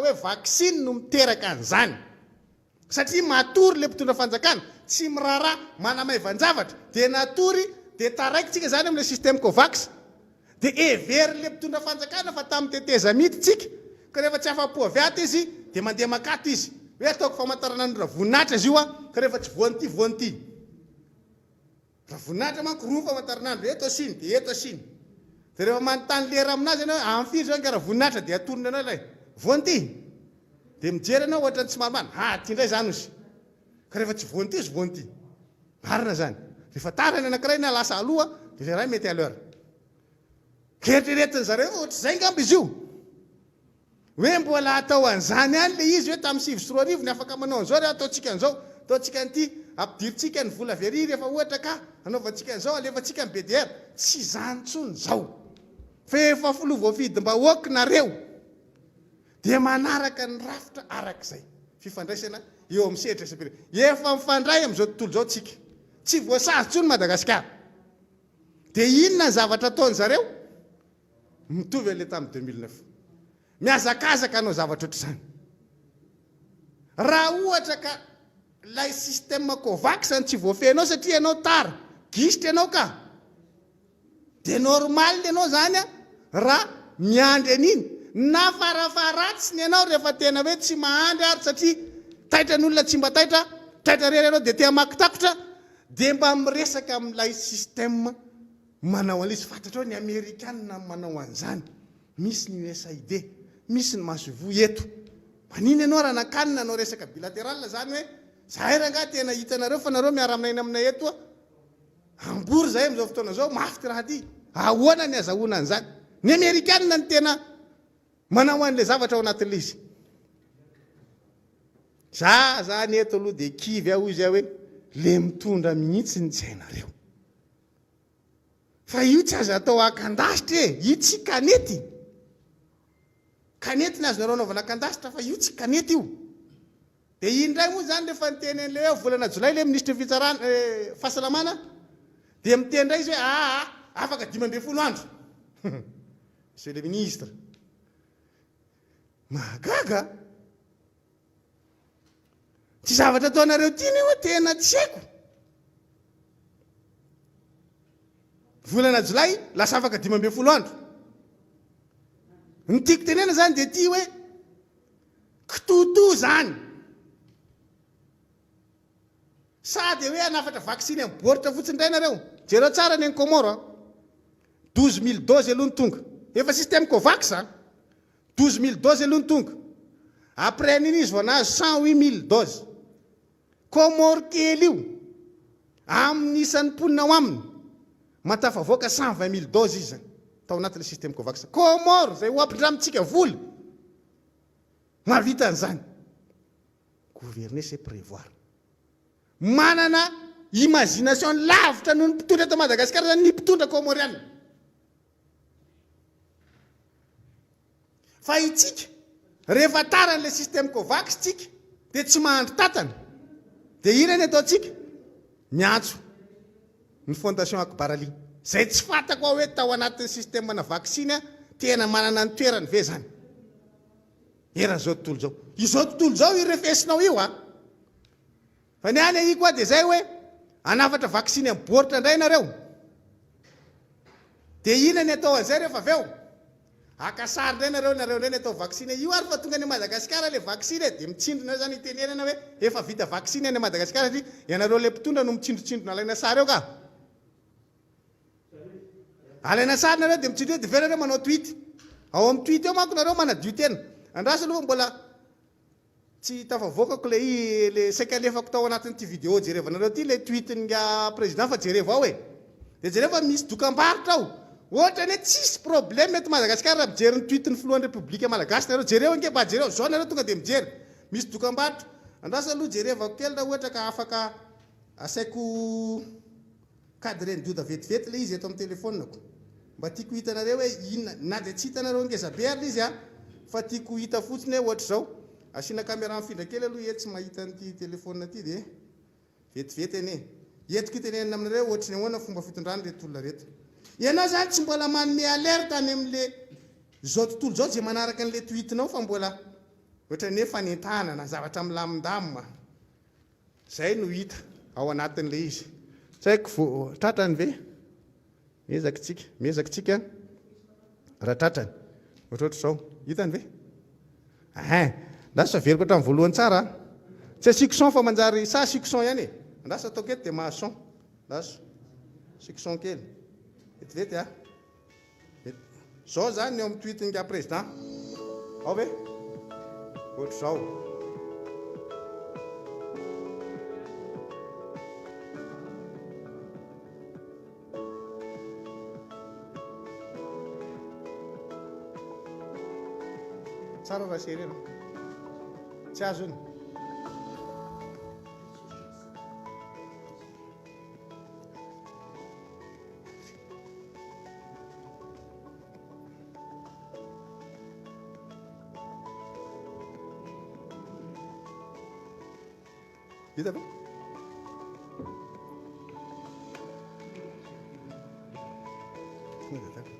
hoe vaksiny no miteraka an'izany. Satria matory le mpitondra fanjakana, tsy miraharaha, manamaivan-javatra, dia natory dia taraiky tsika zany amle système Covax. Dia heverin'le mpitondra fanjakana fa tamin'ny tetezamita tsika, ka rehefa tsy afa-po avy ato izy dia mandeha makato izy. Hoe ataoko famantaranandro voninahitra izy io an, ka rehefa tsy voan'ity voan'ity. Raha voninahitra manko roa famantaranandro, eto asiany dia eto asiany. Dia rehefa manontany lera aminazy ianao hoe amin'ny firy izao ingahy Ravoninahitra dia atorony anao ilay voan'ity. Dia mijery ianao ohatran'ny tsy marimarina, ha ity indray izany ozy. Ka rehefa tsy voan'ity izy voan'ity. Marina izany. Rehefa tara ny anankiray na lasa aloha dia ilay iray mety à l'heure. Ka eritreretin'ny zareo hoe ohatr'izay angamba izy io. Hoe mbola atao an'izany ihany ilay izy hoe tamin'ny 2009 ny afaka manao an'izao re ataontsika an'izao, ataontsika an'ity, ampidirintsika ny vola very rehefa ohatra ka anaovantsika an'izao, alefantsika ny BDR. Tsy izany intsony izao. Fa efa filoha voafidim-bahoaka nareo dia manaraka ny rafitra arak'izay fifandraisana eo amin'ny sehatra isam-pirenena. Efa mifandray amin'izao tontolo izao tsika. Tsy voasazy intsony Madagasikara. Dia inona ny zavatra ataon'zareo? Mitovy an'ilay tamin'ny 2009. Mihazakazaka hanao zavatra ohatr'izany. Raha ohatra ka ilay système Covax no tsy voafehinao satria ianao tara, gisitra ianao ka. Dia normal ianao izany raha miandry an'iny. Na farafaharatsiny ianao rehefa tena hoe tsy mahandry ary satria taitra ny olona tsy mba taitra, taitra irery ianao dia te hamaky takotra, dia mba miresaka amin'ilay système Manao an'ilay izy fantatrao ny amerikana no manao an'izany, misy ny USAID, misy ny masoivoho eto. Maninona ianao raha nankany nanao resaka bilateral zany hoe zahay rangaha tena hitanareo fa nareo miara-minaina aminay eto a, ambory zahay amin'izao fotoana izao, mafy ty raha ty. Ahoana ny azahoana an'izany? Ny amerikana no tena manao an'ilay zavatra ao anatin'ilay izy. Za zany eto aloha dia kivy aho hoy izy aho hoe le mitondra mihitsy ny tsy hainareo. Fa io tsy azo atao ankandasitra e! Io tsy kanety! Kanety ny azonareo anaovana ankandasitra fa io tsy kanety io! Dia iny indray moa izany rehefa niteny an'ilay hoe volana jolay ilay minisitry ny fitsarana, fahasalamana dia miteny indray izy hoe aa afaka 15 andro! Monsieur le ministre! Mahagaga! Ty zavatra ataonareo ty anie hoa tena tsy haiko. Volana jolay lasa afaka 15 andro. Ny tiako tenena zany dia ty hoe kitotoa zany. Sa dia hoe hanafatra vaksiny amin'ny baoritra fotsiny indray nareo? Jereo tsara ny any Comores an. 12 000 doses aloha no tonga. Efa système Covax an. 12 000 doses aloha no tonga. Après an'iny izy vao nahazo 108 000 doses. Comores kely io, amin'ny isan'ny mponina ao aminy, mahatafavoaka 120 000 doses izy zany, tao anatin'ilay système Covax. Comores izay ho ampindramintsika vola, mahavita an'izany. Gouverner c'est prévoir. Manana imagination lavitra noho ny mpitondra eto Madagasikara zany ny mpitondra Comoriana. Fa itsika, rehefa tara an'ilay système Covax tsika, dia tsy mahandry tatana. Dia inona ny ataontsika? Miantso ny Fondation Akbar Ali. Izay tsy fantako aho hoe tao anatin'ny système-na vaksiny tena manana ny toerany ve izany? Eran'izao tontolo izao. Izao tontolo izao io refesinao io an! Fa ny ahy ny ahiako dia izay hoe hanafatra vaksiny amin'ny baoritra indray nareo. Dia inona ny atao an'izay rehefa avy eo? Haka sary indray nareo, nareo indray ny atao vaksiny. Io ary fa tonga any Madagasikara ilay vaksiny e, dia mitsindrona eo izany hitenenana hoe efa vita vaksiny any Madagasikara satria ianareo ilay mpitondra no mitsindrotsindrona alaina sary eo ka. Alaina sary nareo dia mitsindry eo dia avy eo nareo manao tweet. Ao amin'ny tweet eo manko nareo manadio tena. Andraso aloha mbola Tsy tafavoakako le le saika alefako tao anatin'ity vidéo jerevanareo ity le tweet-n'ingahy président fa jerevo ao e! Dia jereo fa misy dokambarotra ao! Ohatrany hoe tsisy problème eto Madagasikara raha mijery ny tweet-n'ny filohan'ny Repoblika Malagasy nareo, jereo ange mba jereo, zao nareo tonga dia mijery, misy dokambarotra, andraso aloha jerevako kely raha ohatra ka afaka asaiko Cadre-n'i Doda vetivety ilay izy eto amin'ny telephone-ko. Mba tiako ho hitanareo hoe inona, na dia tsy hitanareo ngeza be ary ilay izy an, fa tiako ho hita fotsiny hoe ohatr'izao. Asiana caméra mifindra kely aloha etsy mahita an'ity telephone ity dia vetivety anie. Entiko hitenenana aminareo ohatry ny ahoana fomba fitondrana ireto olona ireto. Ianao izany tsy mbola manome alerte any amin'ilay izao tontolo izao izay manaraka an'ilay tweet-nao fa mbola. Ohatran'ny hoe fanentanana, zavatra milamindamina. Izay no hita ao anatin'ilay izy. Tsy haiko vo tratrany ve? Miezaka tsika, miezaka tsika raha tratrany. Ohatrohatr'izao. Hitany ve? Ahin. Lasa averiko hatramin'ny voalohany tsara a. Tsy asiako son fa manjary sa asiako son ihany e. Andraso ataoko eto dia mahazo son. Andraso. Asiako son kely. Vetivety a. Zao zany ny eo amin'ny tweet ingahy président. Ao ve? Ohatr'izao. Tsara raha serena. Tsy azony. Hita ve? Tonga dia taka.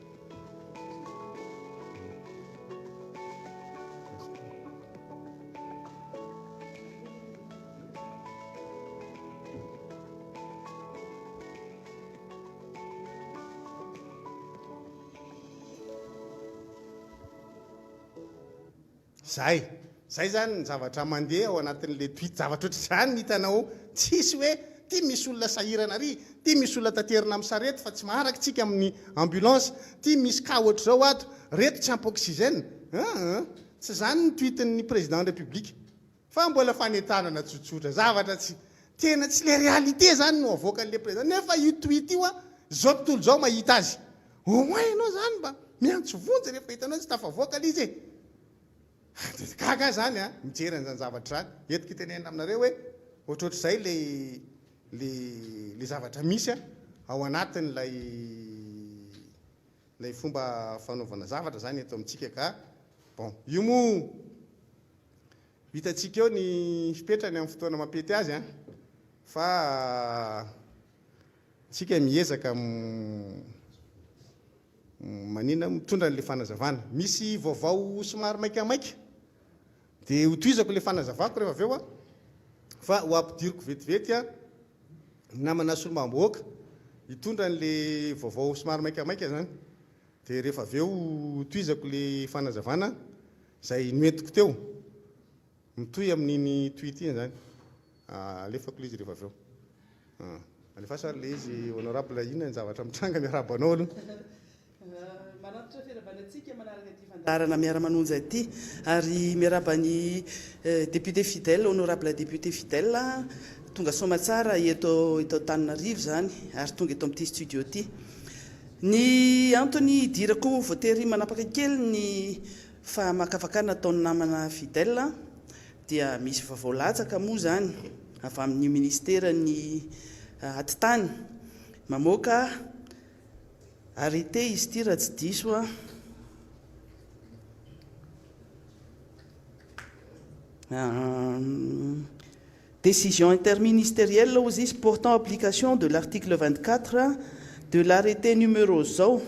Zay. Zay zany ny zavatra mandeha ao anatin'le tweet. Zavatra ohatr'izany ny hitanao. Tsisy hoe ty misy olona sahirana ary, ty misy olona taterina amin'ny sarety fa tsy maharaka tsika amin'ny ambulance, ty misy cas ohatr'izao ato, reto tsy ampy oxygène. Aa. Tsy zany ny tweet-n'ny président république. Fa mbola fanentanana tsotsotra, zavatra tsy, tena tsy le réalité zany no avoakan'le président, nefa io tweet io an, zao tontolo zao mahita azy, au moins ianao zany mba miantso vonjy rehefa hitanao tsy tafavoaka le izy e! Dia gaga aho zany an, mijery an'izany zavatra izany, entiko hitenenana aminareo hoe ohatrohatr'izay le le le zavatra misy an, ao anatin'ilay ilay fomba fanaovana zavatra zany eto amintsika ka bon, io moa Hitantsika eo ny fipetrany amin'ny fotoana mampety azy an, fa tsika miezaka manina mitondra an'ilay fanazavana. Misy vaovao somary maikamaika dia hotohizako ilay fanazavako rehefa avy eo an, fa ho ampidiriko vetivety an ny namana solombavambahoaka hitondra an'ilay vaovao somary maikamaika izany. Dia rehefa avy eo hotohizako ilay fanazavana Izay noentiko teo. Mitohy amin'iny tweet iny izany. Alefako ilay izy rehefa avy eo. Alefaso ary ilay izy honorable, inona ny zavatra mitranga, miarahaba anao aloha. Manatitra fiarahabana antsika manaraka ity fandaharana Miara-manonja ity ary miarahaba ny député fidèle, honorable député fidèle tonga soamatsara eto eto Antananarivo izany ary tonga eto amin'ity studio ity. Ny antony hidirako voatery manapaka kely ny famakafakana ataon'ny namana Fidèle dia misy vaovao latsaka moa izany avy amin'ny ministeran'ny atitany mamoaka arrêté izy ity raha tsy diso aho. Décision interministérielle hozy izy portant application de l'article 24 de l'arrêté numéro zao.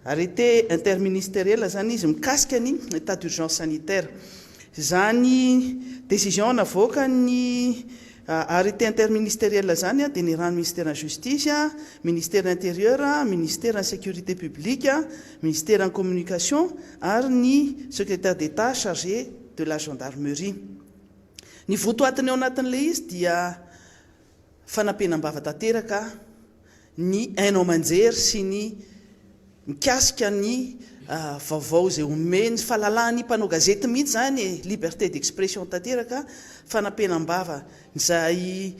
Arrêté interministériel zany izy mikasika ny état d'urgence sanitaire. Izany décision navoakan'ny arrêté interministériel zany dia niarahan'ny ministeran'ny justice, ministeran'ny intérieur, ministeran'ny sécurité publique, ministeran'ny communication ary ny secrétaire d'Etat chargé de la gendarmerie. Ny votoatiny ao anatin'ilay izy dia fanampenam-bava tanteraka ny haino aman-jery sy ny mikasika ny vaovao izay omeny, fahalalahan'ny mpanao gazety mihitsy izany e, liberté d'expression tanteraka, fanampenam-bava izay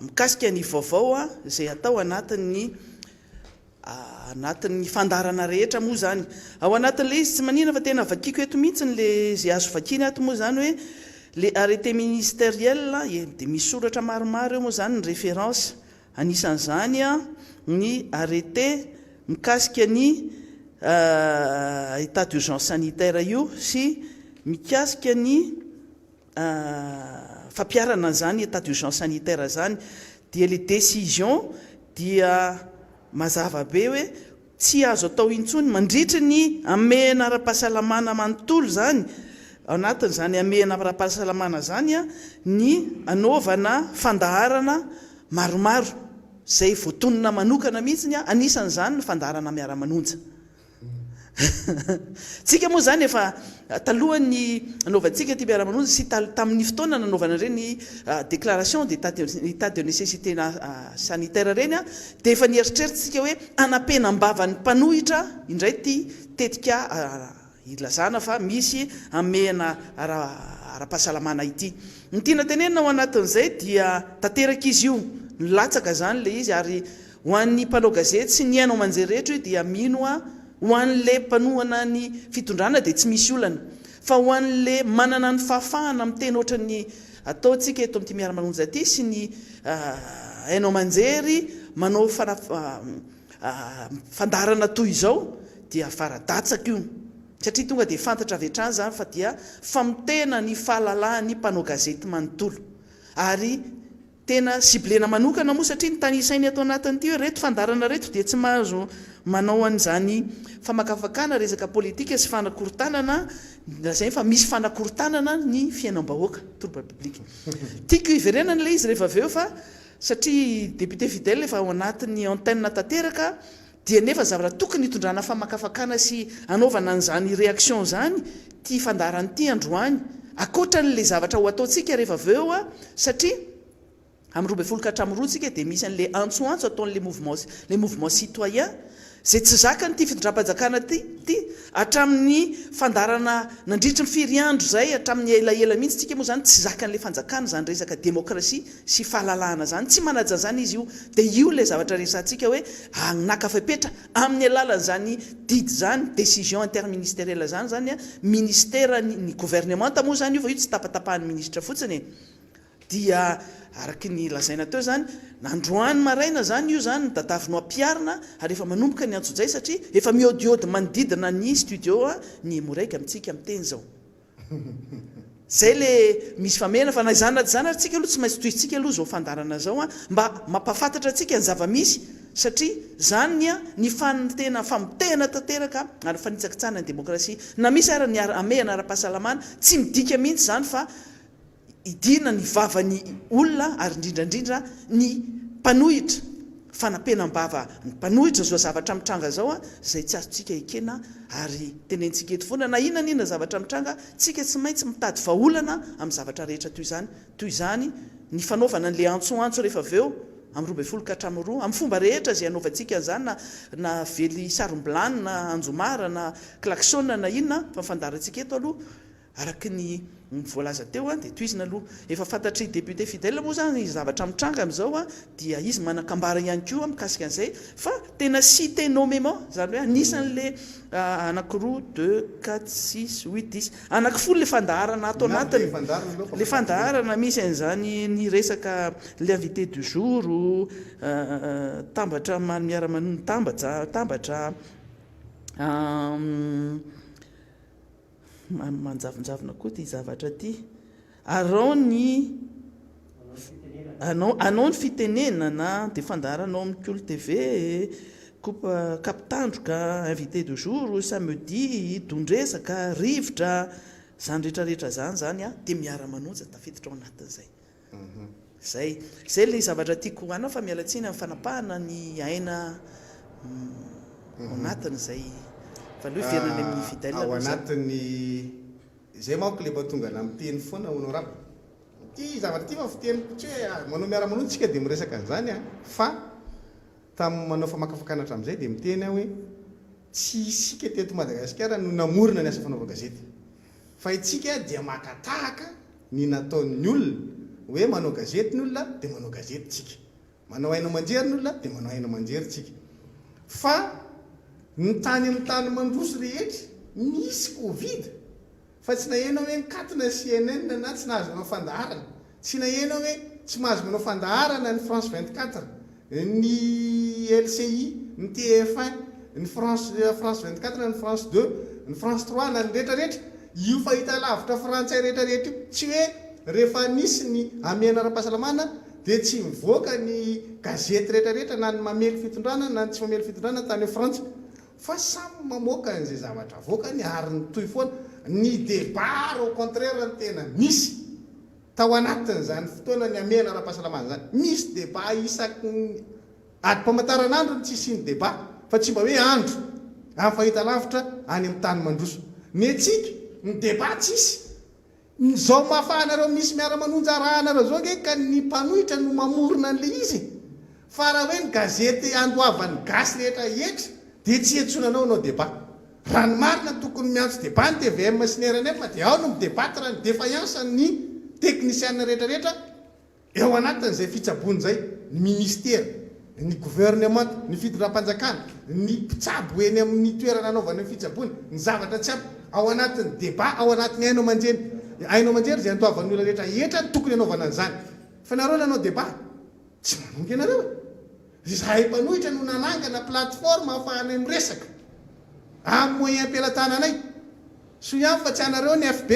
mikasika ny vaovao izay atao anatin'ny Anatin'ny fandaharana rehetra moa izany. Ao anatin'ilay izy tsy manina fa tena vakiako eto mihitsy le izay azo vakiana ato moa izany hoe le arrêté ministériel e, dia misy soratra maromaro eo moa izany ny référence. Anisan'izany ny arrêté mikasika ny état d'urgence sanitaire io sy mikasika ny fampiharana an'izany état d'urgence sanitaire izany dia le décision dia mazava be hoe. Tsy azo atao intsony mandritry ny hamehana ara-pahasalamana manontolo izany, ao anatin'izany hamehana ara-pahasalamana izany ny anaovana fandaharana maromaro izay voatonona manokana mihitsy, anisan'izany ny fandaharana miara-manonja. Tsika moa izany efa talohan'ny nanaovantsika ity miara-manonja sy tamin'ny fotoana nanaovana ireny déclaration d'état d'état de nécessité sanitaire ireny dia efa nieritreritra isika hoe hanapenam-bava ny mpanohitra indray ity tetika ilazana fa misy hamehana ara-pahasalamana ity. Ny tiana tenenina ao anatin'izay dia tanteraka izy io, nilatsaka izany ilay izy ary Ho an'ny mpanao gazety sy ny haino aman-jery rehetra io dia mino aho, ho an'le mpanohana ny fitondrana dia tsy misy olana, fa ho an'le manana ny fahafahana miteny ohatran'ny ataontsika eto amin'ity miara-manonja ity sy ny haino aman-jery manao fandaharana toy izao dia vara-datsaka io satria tonga dia fantatra avy hatrany izany fa dia famotehana ny fahalalahan'ny mpanao gazety manontolo ary Tena ciblena manokana moa satria ny tanisainy ato anatin'ity hoe ireto fandaharana ireto dia tsy mahazo manao an'izany famakafakana resaka politika sy fanakorontanana, lazainy fa misy fanakorontanana ny fiainam-bahoaka, trouble public. Tiako hiverenana ilay izy rehefa avy eo fa satria député fidèle efa ao anatin'ny antenne tanteraka dia nefa zavatra tokony hitondrana famakafakana sy hanaovana an'izany réaction izany ity fandaharana ity androany ankoatran'ilay zavatra ho ataontsika rehefa avy eo satria amin'ny 12 ka hatramin'ny 2 tsika dia misy an'ilay antsoantso ataon'ilay mouvement le mouvement citoyen izay tsy zakan'ity fitondram-panjakana ity ity hatramin'ny fandaharana nandritry ny firy andro izay hatramin'ny elaela mihitsy tsika moa izany tsy zakan'ilay fanjakana izany resaka demokrasia sy fahalalahana izany, tsy manaja an'izany izy io, dia io ilay zavatra resahantsika hoe naka fepetra amin'ny alalan'izany didy izany, décision interministérielle izany izany, ministera, ny governemanta moa izany io fa io tsy tapatapahan'ny ministra fotsiny e, dia araka ny lazaina teo izany, androany maraina izany io izany ny tadiaviny ho ampiharina ary efa manomboka ny antsojay satria efa mihaodihaody manodidina ny studio ny Emmo-Reg amintsika miteny izao. Zay le misy famehana fa na izany na tsy izany ary tsika aloha tsy maintsy tohizintsika aloha izao fandaharana izao an, mba mampahafantatra antsika ny zava-misy satria zany ny an ny fan tena famotehana tanteraka ary fanitsakitsahana ny demokrasia. Na misy ara ny hamehana ara-pahasalamana tsy midika mihitsy izany fa Hidiana ny vavan'ny olona ary indrindra indrindra ny mpanohitra, fanapenam-bava ny mpanohitra izao zavatra mitranga izao izay tsy azontsika ekena ary tenenitsika eto foana na inona na inona zavatra mitranga tsika tsy maintsy mitady vahaolana amin'ny zavatra rehetra toy izany, toy izany ny fanaovana an'ilay antsoantso rehefa avy eo amin'ny 12 ka hatramin'ny 2 amin'ny fomba rehetra izay anaovantsika an'izany na na vely sarom-bilany na anjomara na klaxon na inona fa ny fandaharantsika eto aloha Araka ny voalaza teo dia tohizina aloha. Efa fantatr'i député Fidèle moa izany ny zavatra mitranga amin'izao dia izy manan-kambara ihany koa mikasika an'izay fa tena cité nommément, izany hoe anisan'ilay anankiroa, deux, quatre, six, huit, dix, anankifolo ilay fandaharana ato anatiny. Ilay fandaharana misy an'izany ny resaka l'invité du jour, tambatra miara-mitambatra, tambatra. Manjavonjavona koa ity zavatra ity. Arao ny anao anao ny fitenenana dia fandaharana ao amin'ny Kolo TV, coupe Cap Tandroka, invité du jour, samedi, don-dresaka, rivotra, izany rehetra rehetra izany izany dia miara-manonja tafiditra ao anatin'izay. Zay. Zay le zavatra tiako hohanina fa miala tsiny amin'ny fanapahana ny aina ao anatiny zay. Fa aleo hiverina any amin'ny Fidèle Ao aloha za. anatin'ny zay manko le mba tonga na miteny foana honorable. Ity zavatra ity fa fiteniko tsy hoe manao miara-manonja tsika dia miresaka an'izany an, fa tamin'ny manao famakafakana hatramin'izay dia miteny aho hoe tsy isika teto Madagasikara no namorona ny asa fanaovan-gazety fa itsika dia maka tahaka ny nataon'ny olona, hoe manao gazety ny olona dia manao gazety tsika, manao haino aman-jery ny olona dia manao haino aman-jery tsika. Fa ny tany amin'ny tany mandroso rehetra nisy covid fa tsy naheno hoe nikatona ny CNN na tsy nahazo nanao fandaharana, tsy naheno hoe tsy mahazo manao fandaharana ny France 24, ny LCI, ny TF1, ny France France 24 na ny France 2, ny France 3 na ny rehetra rehetra. Io fahitalavitra frantsay rehetra rehetra io, tsy hoe rehefa nisy ny hamehana ara-pahasalamana dia tsy mivoaka ny gazety rehetra rehetra na ny mamely fitondrana na ny tsy mamely fitondrana tany Frantsa. Fa samy mamoaka an'izay zavatra avoakany ary nitohy foana. Ny débat ary au contraire no tena nisy tao anatin'izany fotoana nihamehana ara-pahasalamana izany. Misy débat isaky ny adim-pamantaranandro ny tsy hisian'ny débat fa tsy mba hoe andro amin'ny fahitalavitra any amin'ny tany mandroso. Ny antsika, ny débat tsisy. Zao mahafahanareo misy miara manonja arahanareo zao nge ka ny mpanohitra no mamorona anle izy e! Fa raha hoe ny gazety andoavan'ny gasy rehetra hetra dia tsy iantsoana anao hanao debat. Raha ny marina tokony miantso debat ny tvm sy ny rnm dia ao no mi-debattre ny defaillance ny teknisiana rehetra rehetra Eo anatin'izay fitsaboana izay, ny ministera, ny governemanta, ny fitondram-panjakana, ny mpitsabo eny amin'ny toerana anaovana ny fitsaboana, ny zavatra tsy ampy, ao anatin'ny débat, ao anatin'ny haino aman-jery, haino aman-jery izay antoavan'ny olona rehetra hetra no tokony hanaovana an'izany. Fa nareo nanao débat? Tsy manonga ianareo e! Izahay mpanohitra no nanangana plateforme ahafahanay miresaka amin'ny moyen am-pelatananay. Soa ihany fa tsy anareo ny FB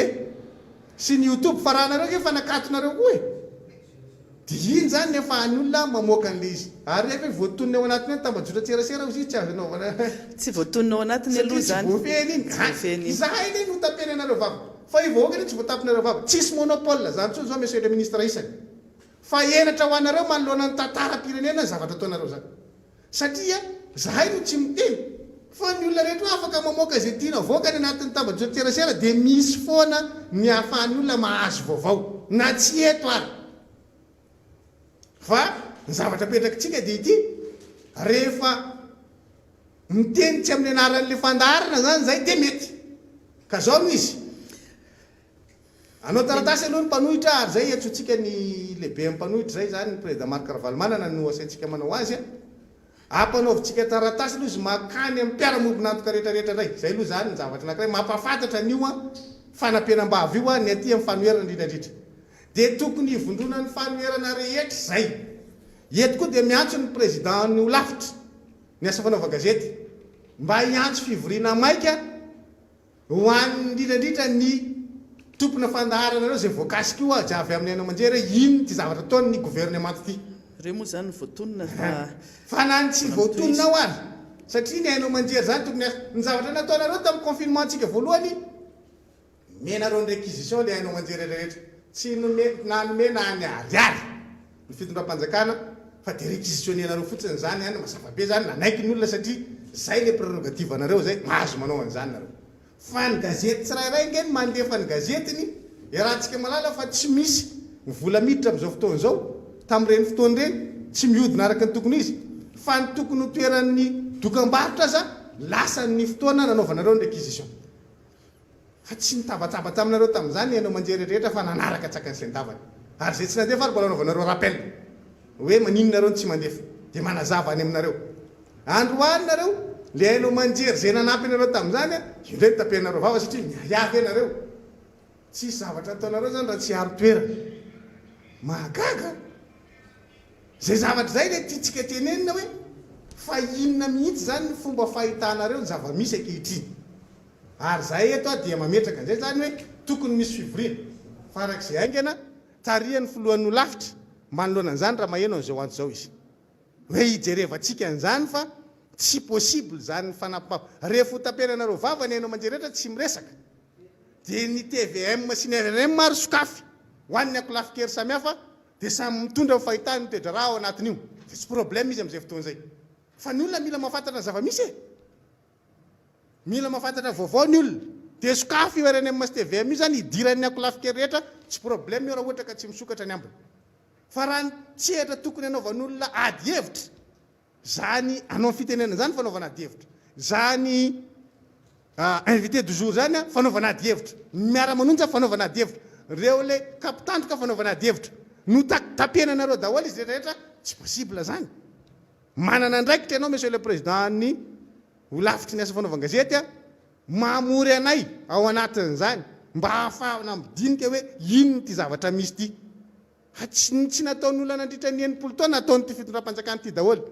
sy ny youtube fa raha anareo ange efa nakatonareo koa e! Dia iny izany ny afahan'ny olona mamoaka an'ilay izy. Ary rehefa hoe voatonona ao anatiny ao ny tambajotran-tserasera hozy izy tsy azo anaovana Tsy voatonona ao anatiny aloha Satria tsy izany. voafehiny iny. Tsy voafehiny iny. Izahay anie no tapenanareo vava. Fa io vahoaka anie tsy voatapinareo vava. Tsisy monopole izany intsony izao Monsieur le Ministre isany. Fa henatra ho anareo manoloana ny tantaram-pirenena ny zavatra ataonareo izany. Satria zahay no tsy miteny fa ny olona rehetra afaka mamoaka izay tiany avoaka any anatin'ny tambajotran-tserasera dia misy foana ny ahafahan'ny olona mahazo vaovao na tsy eto ary. Fa ny zavatra apetrakitsika dia ity, rehefa miteny tsy amin'ny anaran'ilay fandaharana izany izay dia mety. Ka izao no izy. Hanao taratasy aloha ny mpanohitra ary izay iantsoantsika ny lehiben'ny mpanohitra izay izany ny Président Marc Ravalomanana no asaintsika manao azy a! Ampanaovintsika taratasy aloha izy mankany amin'ny mpiara-miombon'antoka rehetra rehetra indray. Izay aloha izany ny zavatra anankiray mampahafantatra an'io fanampenam-bava io ny aty amin'ny fanoherana indrindra indrindra. Dia tokony hivondronan'ny fanoherana rehetra izay. Eto koa dia miantso ny Président-n'ny holafitra ny asa fanaovan-gazety mba hiantso fivoriana maika Ho an'ny indrindra indrindra ny tompona fandaharana ireo izay voakasika io aza avy amin'ny haino aman-jery hoe inona ity zavatra ataon'ny governemanta ity. Ireo moa izany no voatonona fa Fa na ny tsy mbola mitohy voatonona izy. ao ary satria ny haino aman-jery izany tokony asa. Ny zavatra nataonareo tamin'ny confinement-ntsika voalohany, nomenareo ny réquisition ilay haino aman-jery rehetra. Tsy nome nanome na ny ariary ny fitondram-panjakana fa dia réquisitionner-nareo fotsiny izany any, mazava be izany, nanaiky ny olona satria izay ilay prérogative anareo izay, mahazo manao an'izany nareo. Fa ny gazety tsirairay ange no mandefa ny gazetiny, iarahantsika mahalala fa tsy misy ny vola miditra amin'izao fotoana izao, tamin'ireny fotoana ireny, tsy mihodina araka ny tokony ho izy, fa ny tokony ho toeran'ny dokam-barotra aza lasan'ny fotoana nanaovanareo ny réquisition. Fa tsy nitabataba taminareo tamin'izany ny haino aman-jery rehetra fa nanaraka tsakany sy an-davany. Ary izay tsy nandefa ary mbola anaovanareo rappel hoe maninona nareo no tsy mandefa. Dia manazava any aminareo. Androany nareo, le haino aman-jery izay nanampy anareo tamin'izany, io indray no tapenareo vava satria miahiahy ve nareo? Tsisy zavatra ataonareo izany raha tsy hiaro toerana. Mahagaga an! Izay zavatra izay ilay tiantsika tenenina hoe fa inona mihitsy izany ny fomba fahitanareo ny zava-misy ankehitriny? Ary izahay eto dia mametraka an'izay izany hoe tokony misy fivoriana farak'izay haingana tarihan'ny filohan'ny holafitra manoloana an'izany raha maheno an'izao antso izao izy. Hoe hijerevantsika an'izany fa tsy possible izany fanampim-bava. Rehefa ho tapenanareo vava ny haino aman-jery rehetra tsy miresaka dia ny tvm sy ny rnm ary sokafy ho an'ny ankolafin-kery samihafa dia samy mitondra ny fahitany ny toe-draharaha ao anatin'io. Dia tsy problème izy amin'izay fotoana izay. Fa ny olona mila mahafantatra ny zava-misy e! Mila mahafantatra vaovao ny olona. Dia sokafy io rnm sy tvm io zany hidiran'ny ankolafin-kery rehetra, tsy problème io raha ohatra ka tsy misokatra ny ambiny. Fa raha ny sehatra tokony hanaovan'olona ady hevitra, zany hanao ny fitenenana zany fanaovana ady hevitra, zany invité du jour zany fanaovana ady hevitra, ny miara-manonja fanaovana ady hevitra, reo le kapitandroka fanaovana ady hevitra, no tapenanareo daholo izy rehetra rehetra, tsy possible zany. Manana andraikitra ianao Monsieur le Président ny holafitry ny asa fanaovan-gazety a, mamory anay ao anatin'izany mba hahafahana midinika hoe inona ity zavatra misy ity. Fa tsy ny tsy nataon'olona nandritra ny 60 taona ataon'ity fitondram-panjakana ity daholo.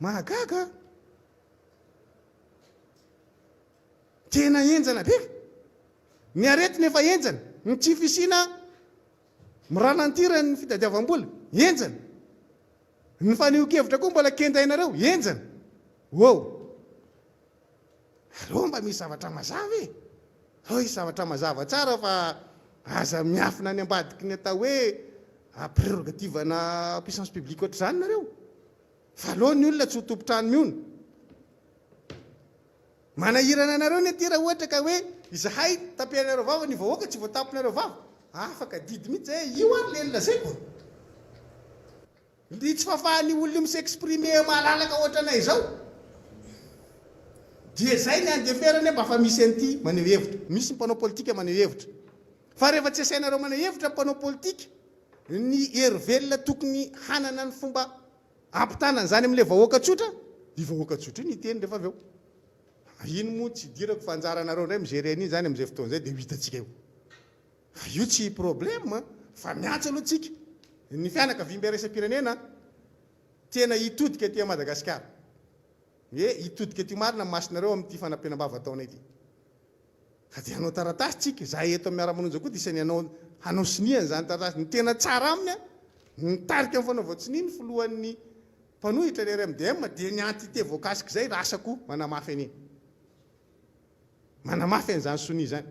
Mahagaga a! Tena henjana be. Ny aretina efa henjana, ny tsy fisiana mi-ralentir ny fitadiavam-bola, henjana. Ny fanehoan-kevitra koa mbola kendainareo, henjana. Wow! Aleo mba misy zavatra mazava e! Aleo hisy zavatra mazava tsara fa aza miafina any ambadiky ny atao hoe prérogative-na puissance publique ohatr'izany nareo. Fa aleo ny olona tsy ho tompon-trano mihono. Manahirana anareo ny aty raha ohatra ka hoe izahay tapenareo vava ny vahoaka tsy voataponareo vava. Afaka didy mihitsy zay e! Io ary le nolazaiko. Ny tsy fahafahan'io olona io mi-s'exprimer malalaka ohatranay izao dia izay ny andeferany mba fa misy an'ity maneho hevitra. Misy ny mpanao politika maneho hevitra. Fa rehefa tsy asainareo maneho hevitra ny mpanao politika, ny hery velona tokony hanana ny fomba hampitana an'izany amin'ilay vahoaka tsotra, io vahoaka tsotra io no hiteny rehefa avy eo. Iny moa tsy idirako fa anjaranareo indray mi-gérer an'iny izany amin'izay fotoana izay dia ho hitantsika eo. Fa io tsy problème fa miantso aloha tsika ny fianakaviambe iraisam-pirenena tena hitodika aty Madagasikara. Hoe hitodika aty marina ny masonareo amin'ity fanampenam-bava ataonay ity. Fa dia hanao taratasy tsika, izahay eto amin'ny Miara-manonja koa dia isan'ny hanao hanao sonia an'izany taratasy. Ny tena tsara aminy an, nitarika ny fanaovan-tsonia ny filohan'ny mpanohitra ny RMDM dia ny entité voakasik'izay lasa koa manamafy an'iny. Manamafy an'izany sonia izany.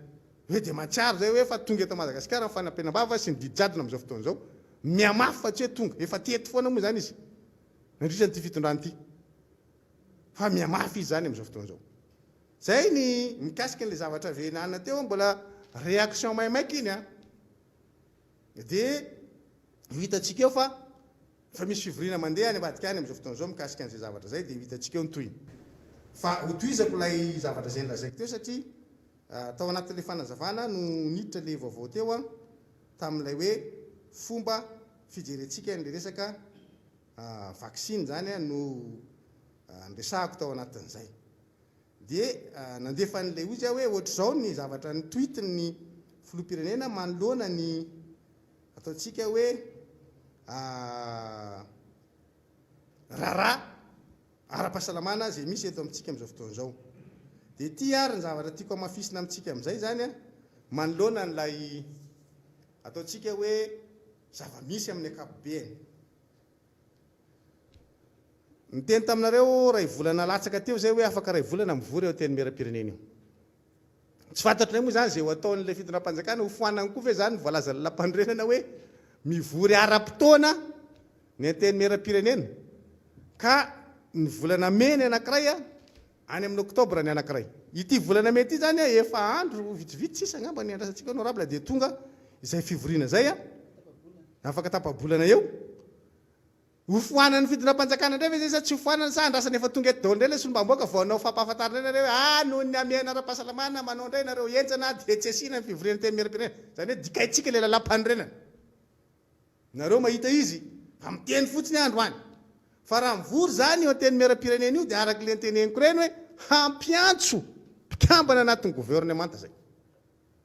Hoe dia mahatsiaro izay hoe efa tonga eto Madagasikara ny fanampenam-bava sy ny didy jadona amin'izao fotoana izao. Mihamafy fa tsy hoe tonga. Efa teto foana moa izany izy nandritra an'ity fitondrana ity. Fa mihamafy izy izany amin'izao fotoana izao. Izay ny mikasika an'ilay zavatra venana teo, mbola réaction maimaika iny an. Dia ho hitantsika eo fa efa misy fivoriana mandeha any ambadika any amin'izao fotoana izao mikasika an'izay zavatra izay dia ho hitantsika eo ny tohiny. Fa hotohizako ilay zavatra izay nolazaiko teo satria tao anatin'ilay fanazavana no niditra ilay vaovao teo an, tamin'ilay hoe fomba fijerentsika an'ilay resaka vaksiny izany no niresahako tao anatin'izay. Dia nandefa an'ilay ozy aho hoe ohatr'izao ny zavatra ni-tweet-n'ny filoham-pirenena manoloana ny ataontsika hoe raharaha ara-pahasalamana izay misy eto amintsika amin'izao fotoana izao. Dia ity ary ny zavatra tiako hamafisina amintsika amin'izay izany manoloana an'ilay ataontsika hoe zava-misy amin'ny ankapobeny. Niteny taminareo iray volana latsaka teo izay hoe afaka iray volana mivory eo Antenimierampirenena io. Tsy fantatray moa izany izay ho ataon'ilay fitondram-panjakana, ho foanany koa ve izany ny voalazan'ny lalàmpanorenana hoe mivory ara-potoana ny Antenimierampirenena ka ny volana mey ny anankiray, any amin'ny oktobra ny anankiray. Ity volana mey ity izany efa andro vitsivitsy sisa angamba ny andrasantsika honorable dia tonga izay fivoriana izay, afaka tapa-bolana eo. Ho foanan'ny fitondram-panjakana indray ve izay sa tsy ho foanana sa andrasana efa tonga eto daholo indray ilay solombavambahoaka vao hanao fampahafantarana indray nareo hoe ah noho ny hamehana ara-pahasalamana manao indray nareo henjana dia tsy asiana ny fivoriana antenimierampirenena. Izany hoe dikaintsika ilay lalàmpanorenana. Nareo mahita izy fa miteny fotsiny aho androany. Fa raha mivory izany io antenimierampirenena io dia araka ilay noteneniko ireny hoe hampiantso mpikambana anatin'ny governemanta izay.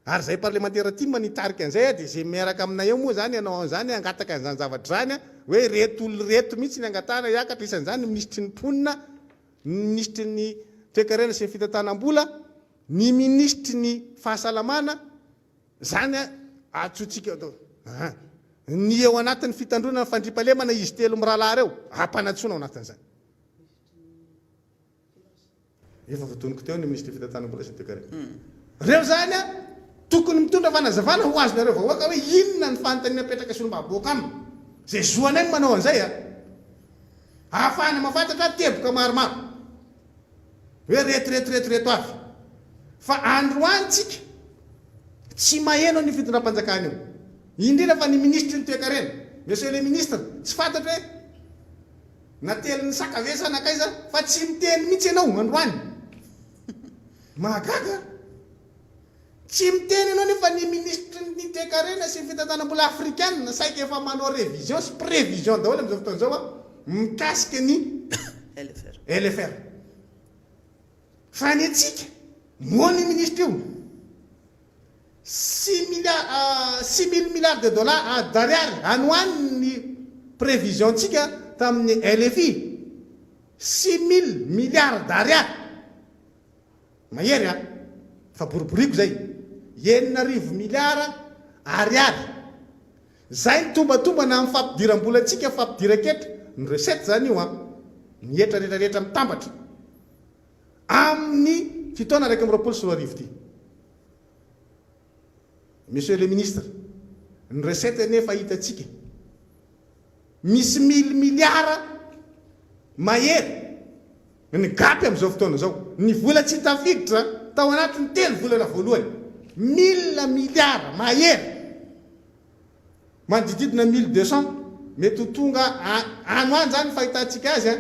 Ary izay parlemantera tim nitarika an'izay dia izay miaraka aminay eo moa izany hanao an'izany, hangataka an'izany zavatra izany hoe ireto olona ireto mihitsy ny angatahana hiakatra, isan'izany ny minisitry ny mponina, ny minisitry ny toekarena sy ny fitantanam-bola, ny minisitry ny fahasalamana, izany antsointsika ny eo anatin'ny fitandroana ny fandriampahalemana izy telo mirahalahy ireo, ampanantsoina ao anatin'izany. Efa voatonoko teo ny minisitry ny fitantanam-bola sy ny toekarena. Reo zany a, tokony mitondra fanazavana ho azonareo vahoaka hoe inona ny fanontaniana apetraka solombavambahoaka aminy. Zay zo anay ny manao an'izay a. Ahafahana mahafantatra teboka maromaro. Hoe reto reto reto reto avy. Fa androany tsika tsy maheno an'io fitondram-panjakana io. Indrindra fa ny minisitry ny toekarena. Monsieur le ministre, tsy fantatro hoe Natelin'ny saka ve sa nankaiza fa tsy miteny mihitsy ianao androany? Mahagaga an! Tsy miteny ianao nefa ny minisitry ny toekarena sy ny fitantanam-bola afrikana saika efa manao révision sy prévision daholo amin'izao fotoana izao an, mikasika ny LFR. Fa ny antsika, moa ny minisitra io Six milliards, 6000 milliards de dollars d'ariary any ho any ny prévision-tsika tamin'ny LFI. 6000 milliards d'ariary. Mahery an! Fa boriboriko izay. 6000 milliards ariary. Izay ny tombatombana amin'ny fampidiram-bolantsika, fampidiran-ketra, ny recette izany io an! Ny hetra rehetra rehetra mitambatra. Amin'ny. ity taona 2021 ity. Monsieur le ministre, ny recette anefa hitantsika misy mille milliards mahery ny gap amin'izao fotoana izao. Ny vola tsy tafiditra tao anatin'ny 3 volana voalohany, mille milliards mahery, manodididina 1200, mety ho tonga any ho any izany ny fahitantsika azy,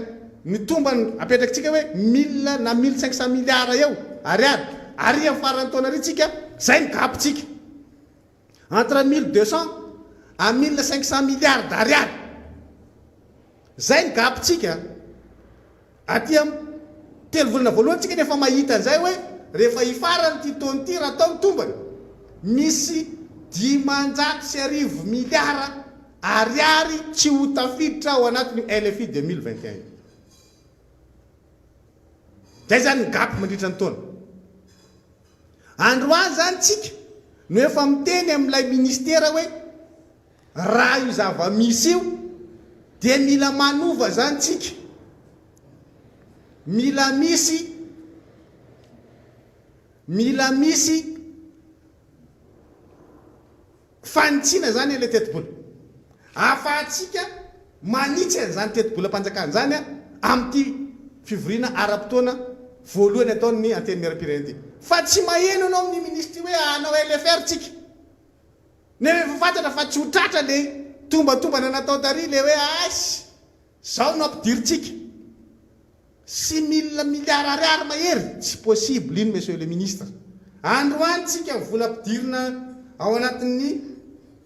ny tombany apetrakitsika hoe mille na 1500 milliards eo ariary, ary amin'ny faran'ny taona ary tsika, izay ny gap-tsika. Entre 1200 à 1500 milliards d'ariary. Zay ny gap-tsika. Aty am 3 volana voalohany tsika nefa mahita an'izay hoe rehefa hifarana ity taona ity raha atao ny tombany, misy 1500 milliards ariary tsy ho tafiditra ao anatin'io LFI 2021 io. Zay zany ny gap mandritra ny taona. Androany izany tsika no efa miteny amin'ilay ministera hoe raha io zava-misy io dia mila manova izany tsika, mila misy, mila misy Fanitsiana izany ilay tetibola. Ahafahantsika manitsy an'izany tetibolam-panjakana izany amin'ity fivoriana ara-potoana voalohany ataon'ny Antenimierampirenena ity. Fa tsy maheno ianao amin'ny minisitry hoe hanao LFR tsika. Nefa efa fantatra fa tsy ho tratra ilay tombatombana natao tary ilay hoe ais izao no ampidirintsika. 6000 milliards ariary mahery, tsy possible iny monsieur le ministre. Androany tsika vola ampidirina ao anatin'ny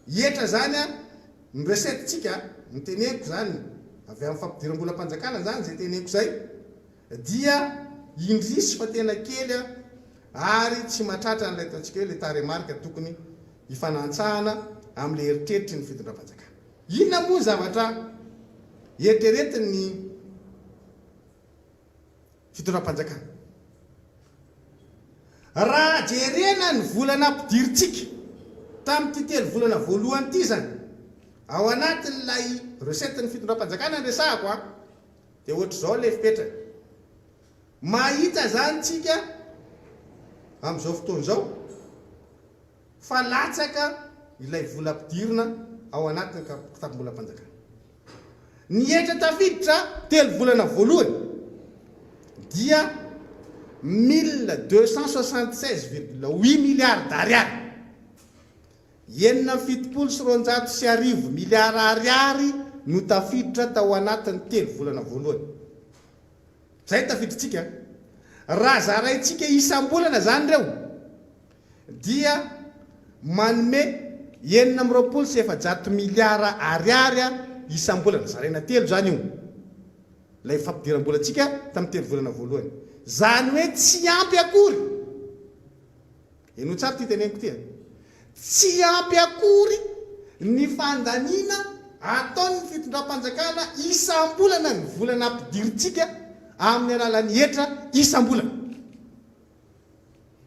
hetra zany an, ny recette tsika, ny teneniko zany avy amin'ny fampidiram-bolam-panjakana zany zay teneniko zay dia indrisy fa tena kely an, ary tsy mahatratra an'ilay ataontsika hoe le tarehimarika tokony hifanantsahana amin'ilay eritreritry ny fitondram-panjakana. Inona moa ny zavatra eritreretin'ny fitondram-panjakana? Raha jerena ny vola nampidirintsika tamin'ity 3 volana voalohany ity izany, ao anatin'ilay recette-n'ny fitondram-panjakana no resahako an, dia ohatr'izao ilay fipetrany. Mahita izany tsika amin'izao fotoana izao fa latsaka ilay vola ampidirina ao anatin'ny kitapom-bolam-panjakana. Ny hetra tafiditra 3 volana voalohany dia 1276,8 milliards d'ariary, 1276 miliara ariary no tafiditra tao anatin'ny 3 volana voalohany. Izay no tafiditsika. Raha zaraintsika isam-bolana izany ireo dia manome 426 miliara ariary isam-bolana, zaraina telo izany io, ilay fampidiram-bolantsika tamin'ny 3 volana voalohany. Izany hoe tsy ampy akory, henoy tsara ity teneniko ity a, tsy ampy akory ny fandaniana ataon'ny fitondram-panjakana isam-bolana ny vola nampidirintsika amin'ny alalan'ny hetra isam-bolana.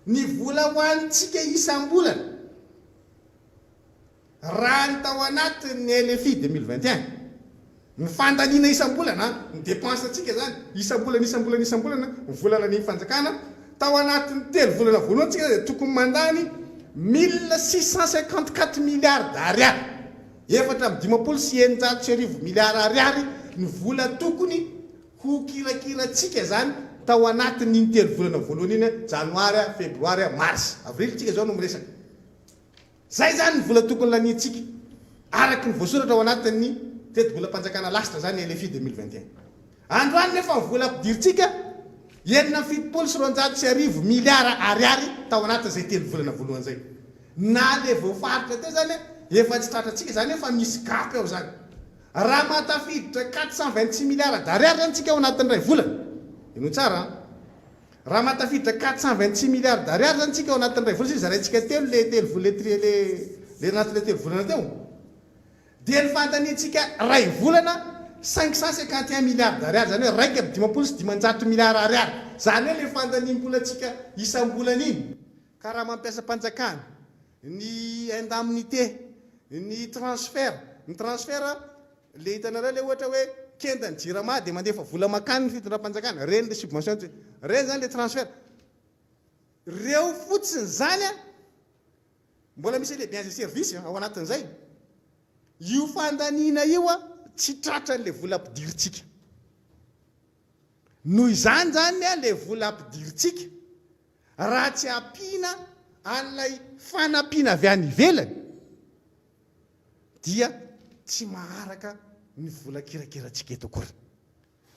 Ny vola hohanintsika isam-bolana, raha ny tao anatin'ny LFI 2021, ny fandaniana isam-bolana, ny dépense-ntsika izany, isam-bolana, isam-bolana, isam-bolana, ny vola lanian'ny fanjakana, tao anatin'ny 3 volana voalohany tsika dia tokony mandany 1654 milliards d'ariary, 1654 milliards ariary ny vola tokony Ho kirakirantsika izany tao anatin'iny 3 volana voalohany iny, janoary, febroary, mars, avril tsika izao no miresaka. Izay izany ny vola tokony laniantsika, araka ny voasoratra ao anatin'ny tetibolam-panjakana lasitra izany, LFI 2021. Androany nefa ny vola ampidirintsika, 1276 miliara ariary tao anatin'izay 3 volana voalohany izay. Na ilay voafaritra teo izany efa tsy tratrantsika, izany hoe efa misy gap ao izany. Raha mahatafiditra 426 milliards d'ariary zany tsika ao anatin'ny iray volana, henoy tsara an, raha mahatafiditra 426 milliards d'ariary zany tsika ao anatin'ny iray volana, satria zaraintsika telo le telo vola le tri le le anatin'le 3 volana teo, dia ny fanontaniantsika iray volana 551 milliards d'ariary, zany hoe 551 milliards ariary, zany hoe le fandaniam-bolantsika isam-bolana iny, ka raha mampiasa mpanjakana, ny indemnité, ny transfert, ny transfert le hitanareo le ohatra hoe kenda ny jirama dia mandefa vola makany ny fitondram-panjakana, reny le subvention, reny zany le transfert. Reo fotsiny zany an, mbola misy an'le biens et services ao anatin'izay. Io fandaniana io an, tsy tratran'le vola ampidirintsika. Noho izany zany an, le vola ampidirintsika, raha tsy ampiana an'ilay fanampiana avy any ivelany, dia tsy maharaka ny vola kirakirantsika eto akory.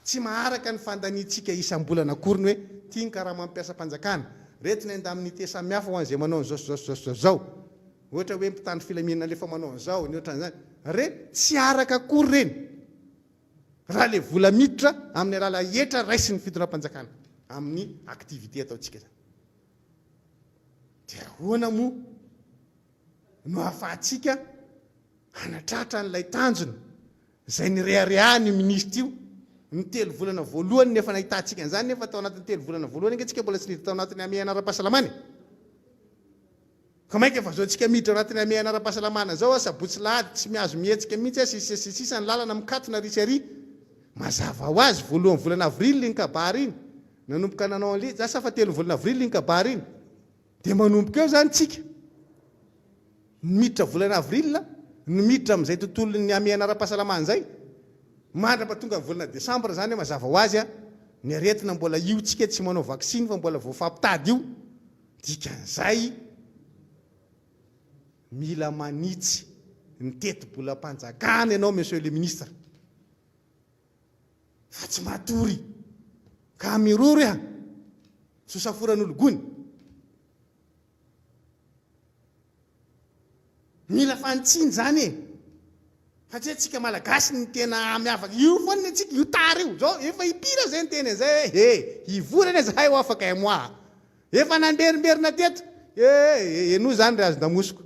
Tsy maharaka ny fandaniantsika isam-bolana akory ny hoe ity ny karaman'ny mpiasam-panjakana, ireto ny indemnité samihafa ho an'izay manao an'izao sy izao sy izao sy izao izao. Ohatra hoe mpitandro filaminana alefa manao an'izao, ny ohatran'izany. Ireny tsy araka akory ireny raha ilay vola miditra amin'ny alalan'ny hetra raisin'ny fitondram-panjakana amin'ny activité ataontsika izany. Dia ahoana moa no ahafahantsika hanatratra an'ilay tanjona Izay nireharehahan' io minisitra io ny telo volana voalohany no efa nahitantsika an'izany nefa tao anatin'ny telo volana voalohany ange tsika mbola tsy niditra tao anatin'ny hamehana ara-pahasalamana e! Ka mainka efa zao tsika miditra ao anatin'ny hamehana ara-pahasalamana zao a, sabotsy lahady tsy mihazo mihetsika mihitsy a, sy ny sisa sy ny sisa ny lalana mikatona ary sy ary. Mazava ho azy voalohan'ny volana avril iny kabary iny, nanomboka nanao an'le, za sa fa telon'ny volana avril iny kabary iny. Dia manomboka eo izany tsika no miditra volana avril no miditra amin'izay tontolon'ny hamehana ara-pahasalamana izay, mandrapatonga ny volana desambra izany mazava ho azy ny aretina mbola io tsika tsy manao vaksiny fa mbola vao fampitady io, dikan'izay mila manitsy ny tetibolam-panjakana ianao monsieur le ministre. Fa tsy matory ka miroro iha sosaforan'ologony. Mila fanitsiana izany e! Fa tsy hoe tsika malagasy ny tena miavaka. Io foana ny antsika, io tara io. Zao efa impiry aho zay niteny an'izay hoe he, hivory anie zahay ho afaka un mois. Efa namberimberina teto. Eh, henoy izany ry hazon-damosiko.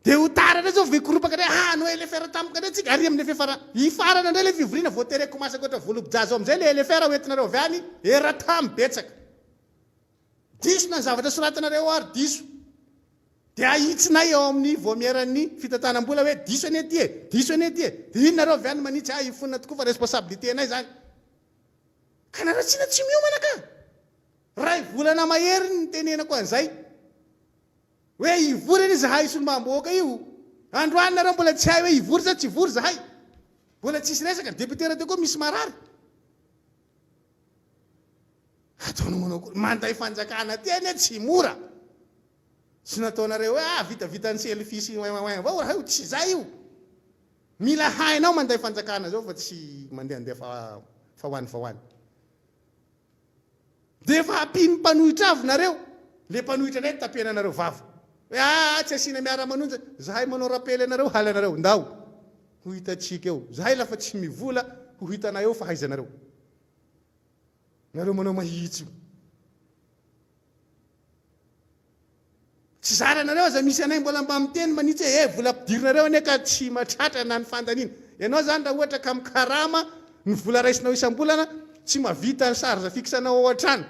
Dia ho tara indray zao vao hikoropaka indray, ah hanao LFR tampoka indray tsika, ary amin'ny fiafara, hifarana indray ilay fivoriana vao tereko masaka ohatra voalobo-jaza ao amin'izay ilay LFR ho entinareo avy any, eratamy betsaka. Diso na ny zavatra soratanareo ao ary diso. Dia ahitsinay ao amin'ny vaomieran'ny fitantanam-bola hoe diso anie ity e, diso anie ity e. Dia iny nareo avy any manitsy, ah hifonina tokoa fa responsabilité-nay izany. Ka nareo tsinona tsy miomana ka. Ray volana mahery ny nitenenako an'izay. Hoe hivory anie zahay solombavambahoaka io. Androany nareo mbola tsy hay hoe hivory sa tsy hivory zahay. Mbola tsisy resaka, ny député rahateo koa misy marary. Ataonao manao akory, manday fanjakana aty anie tsy mora. Tsy nataonareo hoe ah vitavitan'ny selfie sy ouin ouin avao raha io, tsy zay io. Mila hainao manday fanjakana zao fa tsy mandehandeha fa fa ho any fa ho any. Dia efa ampian'ny mpanohitra avy nareo, le mpanohitra indray tapenanareo vava. Hoe aa tsy asiana miara-manonja, zahay manao rappel anareo halanareo, ndao ho hitantsika eo, zahay lafa tsy mivola ho hitanay eo fahaizanareo. Nareo manao mahitsy io. Tsy zaranareo aza misy anay mbola mba miteny manitsy hoe eh vola ampidirinareo anie ka tsy matratra na ny fandaniana. Ianao zany raha ohatra ka mikarama ny vola raisinao isam-bolana tsy mahavita ny charge fixe anao ao an-trano,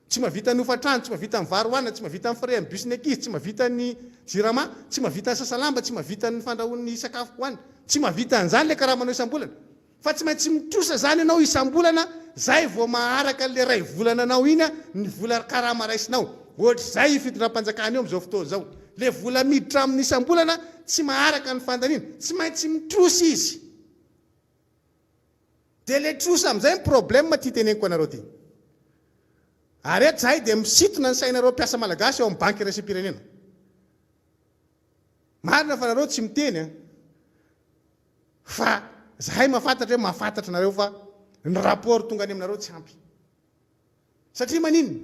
tsy mahavita ny hofan-trano, tsy mahavita ny vary hohanina, tsy mahavita ny frais amin'ny bus ny ankizy, tsy mahavita ny jirama, tsy mahavita ny sasa lamba, tsy mahavita ny fandrahoan'ny sakafo hohanina. Tsy mahavita an'izany ilay karamanao isam-bolana. Fa tsy maintsy mitrosa zany ianao isam-bolana zay vao maharaka an'le ray volana anao iny ny vola karama raisinao. Ohatr'izay io fitondram-panjakana io amin'izao fotoana izao. Le vola miditra aminy isam-bolana tsy maharaka ny fandaniana. Tsy maintsy mitrosa izy. Dia le trosa amin'izay ny problème ty teneniko anareo ty. Ary eto zahay dia misintona ny sainareo mpiasa malagasy ao amin'ny banky iraisam-pirenena. Marina fa nareo tsy miteny an. Fa zahay mahafantatra hoe mahafantatra anareo fa ny rapport tonga any aminareo tsy ampy. Satria maninona?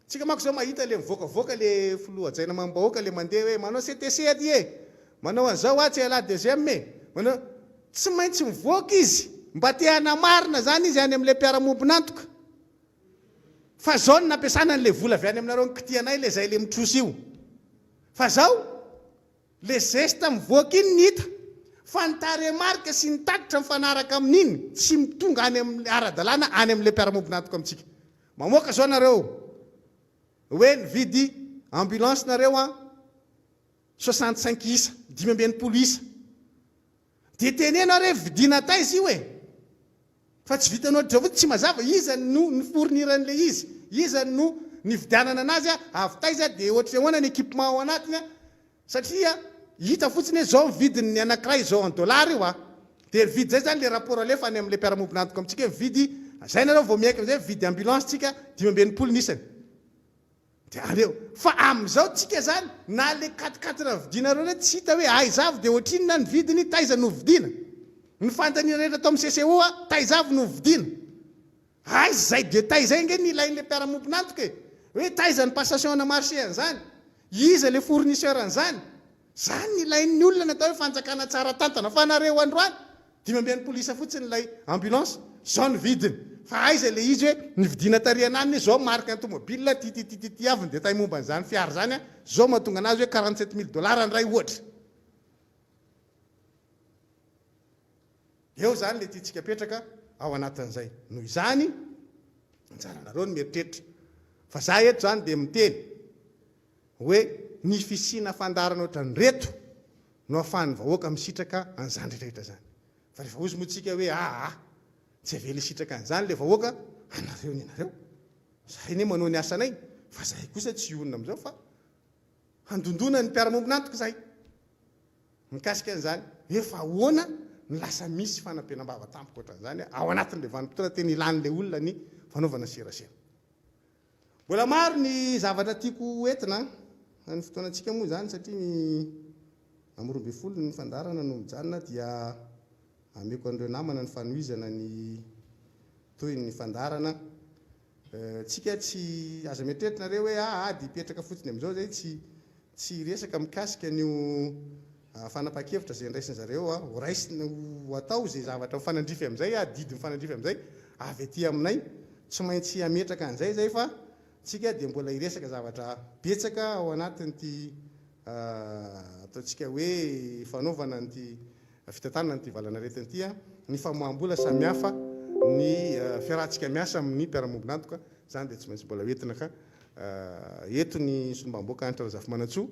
Tsika manko zao mahita le mivoakavoaka le filoha hajaina amam-bahoaka le mandeha hoe manao CTC aty e! Manao an'izao atsy ialahy deuxième e! Manao, tsy maintsy mivoaka izy mba te hanamarina zany izy any amin'ilay mpiara-mombon'antoka fa zao no nampiasana an'ilay vola avy any aminareo nikitihanay le zay le mitrosa io. Fa zao Le zesta mivoaka iny ny hita fa ny tarehimarika sy ny tatitra mifanaraka amin'iny tsy tonga any amin'ny ara-dalàna any amin'ilay mpiara-mombon'antoka amintsika. Mamoaka zao nareo hoe nividy ambulance nareo an 65 isa, 65 isa. Dia teneno ary hoe vidiana taiza io e! Fa tsy vitan'ny ohatr'izao fotsiny, tsy mazava iza no ni-fournir an'ilay izy, iza no. nividianana anazy avy taiza dia ohatry ny ahoana ny équipement ao anatiny satria hita fotsiny hoe zao ny vidiny ny anakiray zao en dollar io a! Dia mividy zay zany le rapport alefa any amle mpiara-mombon'antoka amintsika hoe mividy zay nareo vao miaiky amizay mividy ambulance tsika 65 ny isany. Dia aleo. Fa amin'izao tsika zany na le quatre quatre vidianareo reo tsy hita hoe aiza avy dia ohatrinona ny vidiny taiza no vidiana. Ny fanontaniana rehetra atao amin'ny CCO taiza avy no vidiana. Aiza izay détail izay ange no ilain'le mpiara-mombon'antoka e. Hoe taiza ny passation ana marché an'izany. Iza le fournisseur an'izany. Zany no ilain'ny olona ny atao hoe fanjakana tsara tantana. Fa nareo androany 65 isa fotsiny ilay ambulance, zao ny vidiny. Fa aiza ilay izy hoe nividiana tary ananiny hoe zao marque ny tomobile, ty ty ty ty ty avy ny détail momba an'izany fiara izany an, zao mahatonga anazy hoe 47 mille dollars ny iray ohatra. Eo izany ilay tiantsika apetraka ao anatin'izay. Noho izany, anjaranareo ny mieritreritra. Fa za eto izany dia miteny hoe ny fisiana fandaharana ohatran'ireto no ahafahan'ny vahoaka misitraka an'izany rehetra rehetra izany. Fa rehefa hozy moa tsika hoe aa tsy avela hisitraka an'izany ilay vahoaka, anareo ny anareo. Zahay anie manao ny asanay, fa zahay kosa tsy hionona amin'izao fa handondona ny mpiara-mombon'antoka izahay mikasika an'izany. Hoe fa ahoana no lasa misy fanampenam-bava tampoka ohatran'izany ao anatin'ilay vanim-potoana tena ilan'ilay olona ny fanaovana serasera. Mbola maro ny zavatra tiako ho entina an! Ny fotoanantsika moa izany satria ny amin'ny 12 ny fandaharana no mijanona dia ameko an'ireo namana ny fanohizana ny tohin'ny fandaharana. Tsika tsy, aza mieritreritra nareo hoe aa dia hipetraka fotsiny amin'izao izay tsy tsy hiresaka mikasika an'io fanapahan-kevitra izay nraisin zareo ho raisina ho atao izay zavatra mifanandrify amin'izay, adidy mifanandrify amin'izay avy aty aminay. Tsy maintsy hametraka an'izay izay fa tsika dia mbola hiresaka zavatra betsaka ao anatin'ity ataontsika hoe fanaovana an'ity fitantanana an'ity valan'aretina ity, ny famoaham-bola samihafa, ny fiarahantsika miasa amin'ny mpiara-miombon'antoka, izany dia tsy maintsy mbola hoentina ka eto ny solombavambahoaka Hanitra Razafimanantsoa.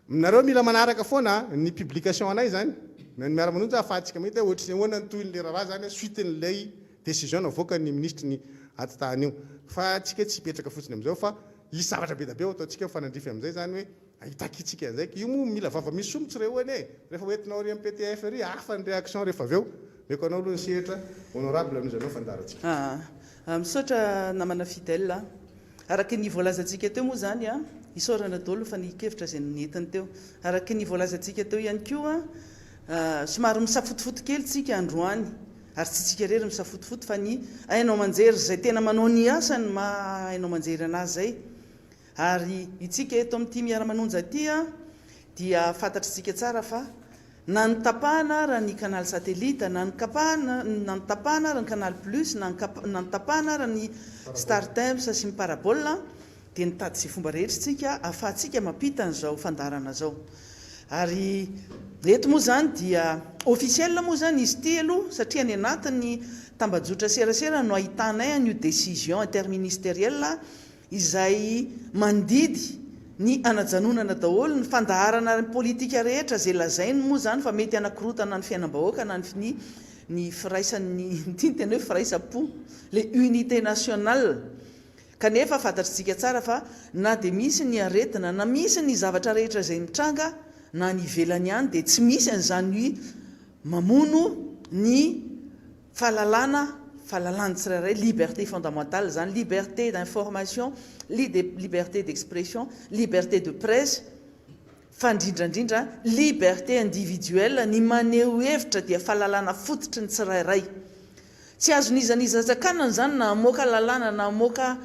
Nareo mila manaraka foana ny publication anay izany, na ny miara-manonja ahafahantsika mahita hoe ohatry ny ahoana ny tohin'ilay raharaha izany, suite-n'ilay Décision navoakan'ny minisitry ny atitany io. Fa tsika tsy hipetraka fotsiny amin'izao fa hisy zavatra be da be ho ataontsika mifanandrify amin'izay izany hoe hitakintsika an'izay. Io moa mila vava misy somotra ireo anie e! Rehefa ho entinao ary amin'ny PTF ery hafa ny réaction rehefa avy eo. Omeko anao aloha ny sehatra honorable anohizanao fandaharantsika. Aa. Misaotra namana Fidèle a. Araka ny voalazantsika teo moa izany a, isaorana daholo fa ny kevitra izay nentiny teo. Araka ny voalazantsika teo ihany koa, somary misafotofoto kely tsika androany. Ary tsy tsika irery misafotofoto fa ny haino aman-jery izay tena manao ny asany maha haino aman-jery anazy izay. Ary itsika eto amin'ity Miara-manonja ity dia fantatr'tsika tsara fa na notapahana ara ny canal satellite, na nokapahana, na notapahana ara ny canal plus, na na notapahana ara ny Startimes sy ny parabole dia nitady izay fomba rehetra isika ahafahantsika mampita an'izao fandaharana izao. Ary eto moa izany dia officiel moa izany izy ity aloha satria any anatin'ny tambajotra serasera no ahitanay an'io décision interministérielle izay mandidy ny hanajanonana daholo ny fandaharana ara-politika rehetra izay lazainy moa izany fa mety hanakorontana ny fiainam-bahoaka na ny ny firaisan'ny ity ny tena hoe firaisam-po, le unité nationale. Kanefa fantatr'tsika tsara fa na dia misy ny aretina na misy ny zavatra rehetra izay mitranga na any ivelany any dia tsy misy an'izany mamono ny fahalalana fahalalan'ny tsirairay, liberté fondamentale izany, liberté d'information, liberté d'expression, liberté de presse, fa indrindra indrindra liberté individuelle, ny maneho hevitra dia fahalalana fototry ny tsirairay. Tsy azon'iza n'iza sakanana izany na hamoaka lalàna na hamoaka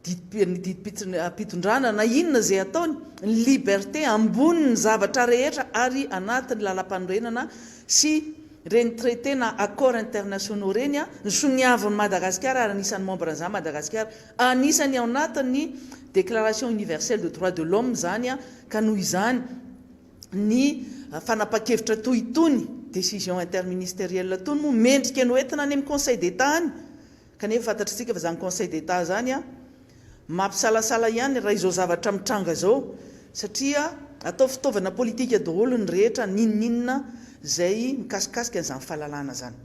didim-pitondrana na inona izay ataony, ny liberté ambonin'ny zavatra rehetra ary anatin'ny lalampanorenana sy ireny traité na accords internationaux ireny ny soniavin'i Madagasikara ary anisan'ny membre an'izany Madagasikara, anisan'ny ao anatin'ny déclaration universelle de droits de l'homme izany ka noho izany ny fanapahan-kevitra toy itony décision interministérielle itony moa mendrika ny hoentina any amin'ny Conseil d'Etat any kanefa fantatr'isika fa izany Conseil d'Etat izany mampisalasala ihany raha izao zavatra mitranga izao satria atao fitaovana politika daholo ny rehetra n'inon'inona izay mikasikasika an'izany fahalalana izany.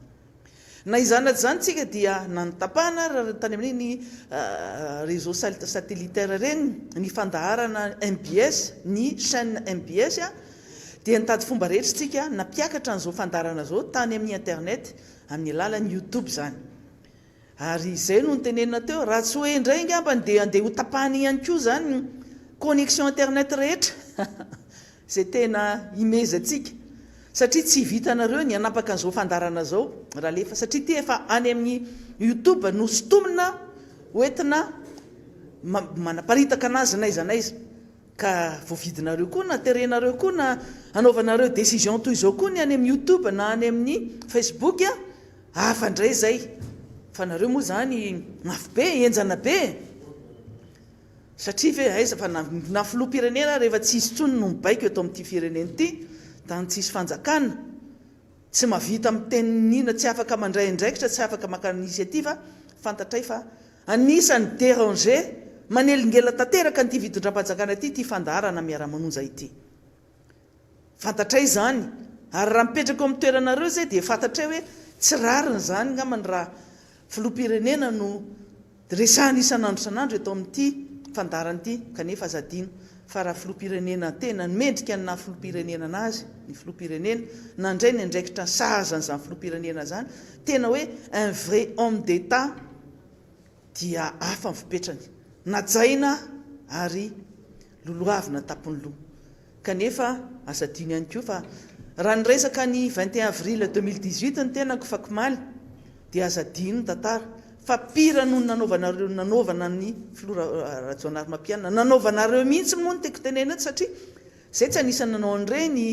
Na izany na tsy izany tsika dia na notapahana ary tany amin'iny réseau satellitaire ireny ny fandaharana mbs, ny chaîne mbs dia nitady fomba rehetra tsika nampiakatra an'izao fandaharana izao tany amin'ny internet amin'ny alalan'ny youtube izany. Ary izay no notenenina teo, raha tsy hoe indray angambany dia andeha ho tapahana ihany koa izany ny connexion internet rehetra izay tena imezantsika satria tsy vitanareo ny hanapaka an'izao fandaharana izao raha alefa satria ity efa any amin'ny youtube no sintomina hoentina manaparitaka anazy n'aiza n'aiza ka voavidinareo koa na terenareo koa na anaovanareo décision toy izao koa ny any amin'ny youtube na any amin'ny facebook Hafa indray izay, fa nareo moa izany mafy be, henjana be e! Satria ve aiza fa na na filoham-pirenena ary efa tsy hisy intsony no mibaiko eto amin'ity firenena ity, tany tsisy fanjakana, tsy mahavita miteny n'inona, tsy afaka mandray andraikitra, tsy afaka maka initiative, fantatray fa anisan'ny déranger, manelingela tanteraka an'ity fitondram-panjakana ity ity fandaharana miara-manonja ity. Fantatray izany, ary raha mipetraka eo amin'ny toeranareo izay dia fantatray hoe tsy rariny izany angambany raha filoham-pirenena no resahina isan'andro isan'andro eto amin'ity fandaharana ity, kanefa aza adino fa raha filoham-pirenena tena mendrika ny naha filoham-pirenena anazy ny filoham-pirenena, nandray ny andraikitra sahaza an'izany filoham-pirenena izany, tena hoe un vrai homme d'Etat dia hafa ny fipetrany, najaina ary lolohavina an-tampon'ny loha. Kanefa aza adino ihany koa fa raha niresaka ny 21 avril 2018 ny tenako fakomaly dia aza adino ny tantara fa pire noho ny nanaovanareo nanaovana ny filoha Rajaonarimampianina nanaovanareo mihitsy moa no tiako tenenina eto satria izay tsy anisan'ny nanao an'ireny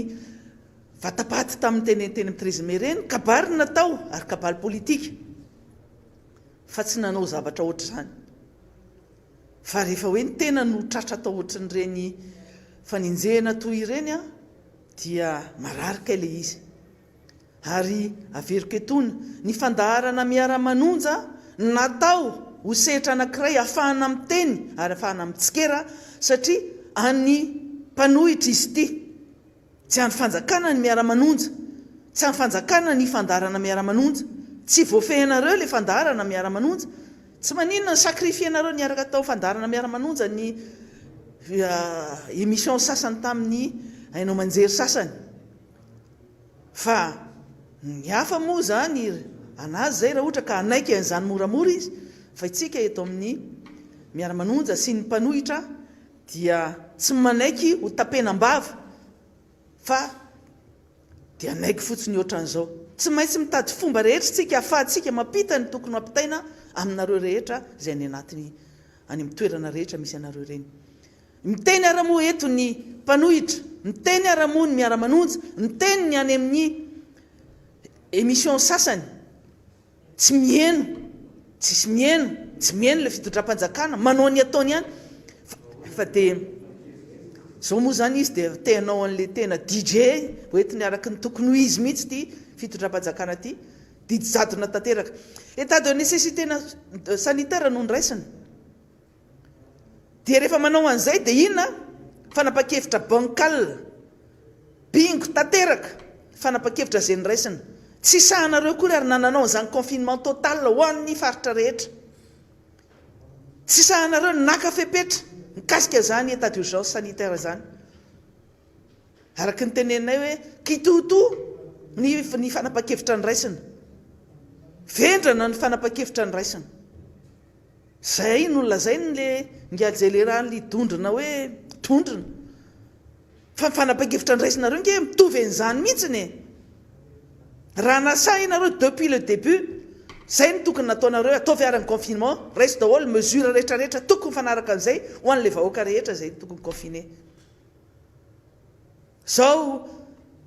vatapaty tamin'ny teny teny amin'ny 13 mai ireny kabary no natao ary kabary politika fa tsy nanao zavatra ohatr'izany. Fa rehefa hoe ny tena no tratra atao ohatran'ireny fanenjehana toy ireny an, dia marary kay ilay izy. Ary averiko etoana, ny fandaharana miara-manonja natao ho sehatra anankiray ahafahana miteny ary ahafahana mitsikera satria an'ny mpanohitra izy ity. Tsy an'ny fanjakana ny miara-manonja, tsy an'ny fanjakana ny fandaharana miara-manonja, tsy voafehinareo ilay fandaharana miara-manonja, tsy maninona ny sacrifier-nareo niaraka tao fandaharana miara-manonja ny émission sasany tamin'ny haino aman-jery sasany. Fa ny hafa moa izany anazy izay raha ohatra ka hanaiky an'izany moramora izy, fa isika eto amin'ny miara-manonja sy ny mpanohitra dia tsy manaiky ho tapenam-bava fa dia hanaiky fotsiny ohatran'izao. Tsy maintsy mitady fomba rehetra isika ahafahantsika mampita ny tokony ho ampitaina aminareo rehetra izay any anatiny any amin'ny toerana rehetra misy anareo ireny. Miteny ara moa eto ny mpanohitra, miteny ara moa ny miara-manonja, miteny ny any amin'ny émission sasany. Tsy miheno, tsisy miheno, tsy miheno ilay fitondram-panjakana, manao ny ataony ihany fa dia zao moa zany izy dia te hanao an'ilay tena DJ hoentiny araka ny tokony ho izy mihitsy ity fitondram-panjakana ity, didy jadona tanteraka. État de nécessité sanitaire no noraisina. Dia rehefa manao an'izay dia inona? Fanapahan-kevitra bancal, bingo tanteraka, fanapahan-kevitra izay noraisina. Tsy sahanareo akory ary na nanao an'izany confinement total ho an'ny faritra rehetra. Tsy sahanareo ny naka fepetra mikasika izany état d'urgence sanitaire izany. Araka ny teneninay hoe kitoatoa ny ny fanapahan-kevitra noraisina. Vendrana ny fanapahan-kevitra noraisina. Zay no lazainy le ingahy jeneraly dondrona hoe dondrona. Fa ny fanapahan-kevitra ndraisinareo nge mitovy an'izany mihitsiny e! Raha nasahy nareo depuis le début, zay no tokony nataonareo, ataovy ary ny confinement, raiso daholo mesure rehetra rehetra tokony mifanaraka an'izay ho an'le vahoaka rehetra izay tokony confiner. Zao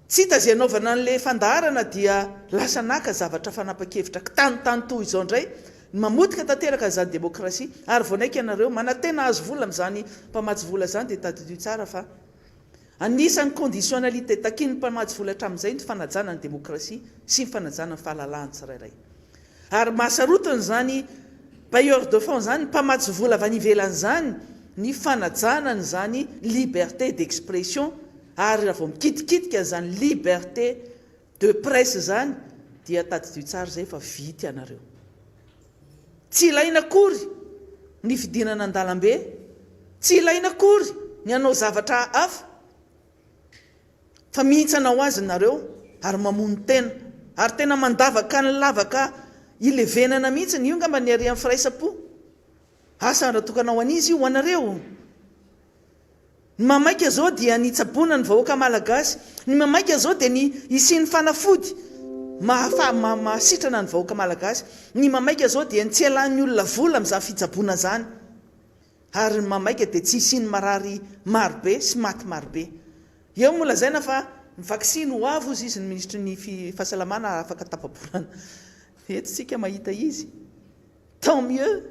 tsy hita izay anaovana an'ilay fandaharana dia lasa naka zavatra fanapa-kevitra kitanitany toa izao indray ny mamotika tanteraka an'izany demokrasia ary vao naika ianareo manantena hahazo vola amin'izany mpamatsy vola izany dia tadidio tsara fa anisan'ny conditionnalité takian'ny mpamatsy vola hatramin'izay ny fanajana ny demokrasia sy ny fanajana ny fahalalahan'ny tsirairay. Ary mahasarotiny izany bailleur de fonds izany, mpamatsy vola avy any ivelany izany, ny fanajana an'izany liberté d'expression ary raha vao mikitikitika an'izany liberté de presse izany. Dia tadidio tsara izay fa vita ianareo. Tsy ilaina akory ny fidinana an-dalambe, tsy ilaina akory ny hanao zavatra hafa fa mihintsana ho azy nareo ary mamono tena ary tena mandavaka ny lavaka ilevenana mihitsy, io angamba ny arian'ny firaisam-po. Asa raha tokana ho an'iza io? Ho anareo? Ny mahamaika izao dia ny hitsaboana ny vahoaka malagasy. Ny mahamaika izao dia ny hisian'ny fanafody mahafa mahasitrana ny vahoaka malagasy. Ny mahamaika izao dia ny tsy hialan'ny olona vola amin'izany fitsaboana izany. Ary ny mahamaika dia tsy hisian'ny marary marobe sy maty marobe. Eo moa lazaina fa ny vaksiny ho avy hozy izy ny minisitry ny fahasalamana afaka tapa-bolana. Eto isika mahita izy. Tant mieux!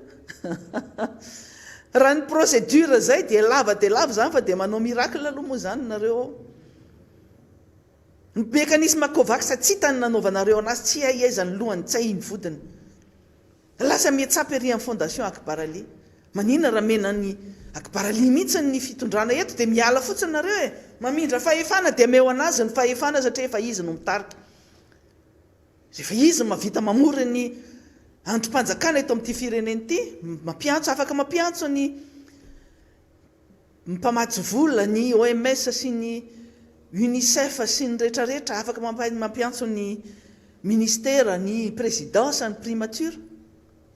Raha ny procédure zay dia lava dia lava izany fa dia manao miracle aloha moa izany nareo ao. Ny mécanisme Covax tsy hita ny nanaovanareo anazy, tsy hay aiza ny lohany, tsy hay ny vodiny. Lasa mietsapy ery amin'ny fondation Akbarali. Maninona raha mena an'i Akbarali mihitsy ny fitondrana eto dia miala fotsiny nareo e! Mamindra fahefana dia ameo anazy ny fahefana satria efa izy no mitarika. Rehefa izy no mahavita mamory ny andrim-panjakana eto amin'ity firenena ity, mampiantso, afaka mampiantso ny mpamatsy vola, ny OMS sy ny Unicef sy ny rehetrarehetra, afaka mampiantso ny ministera, ny présidence, ny primature.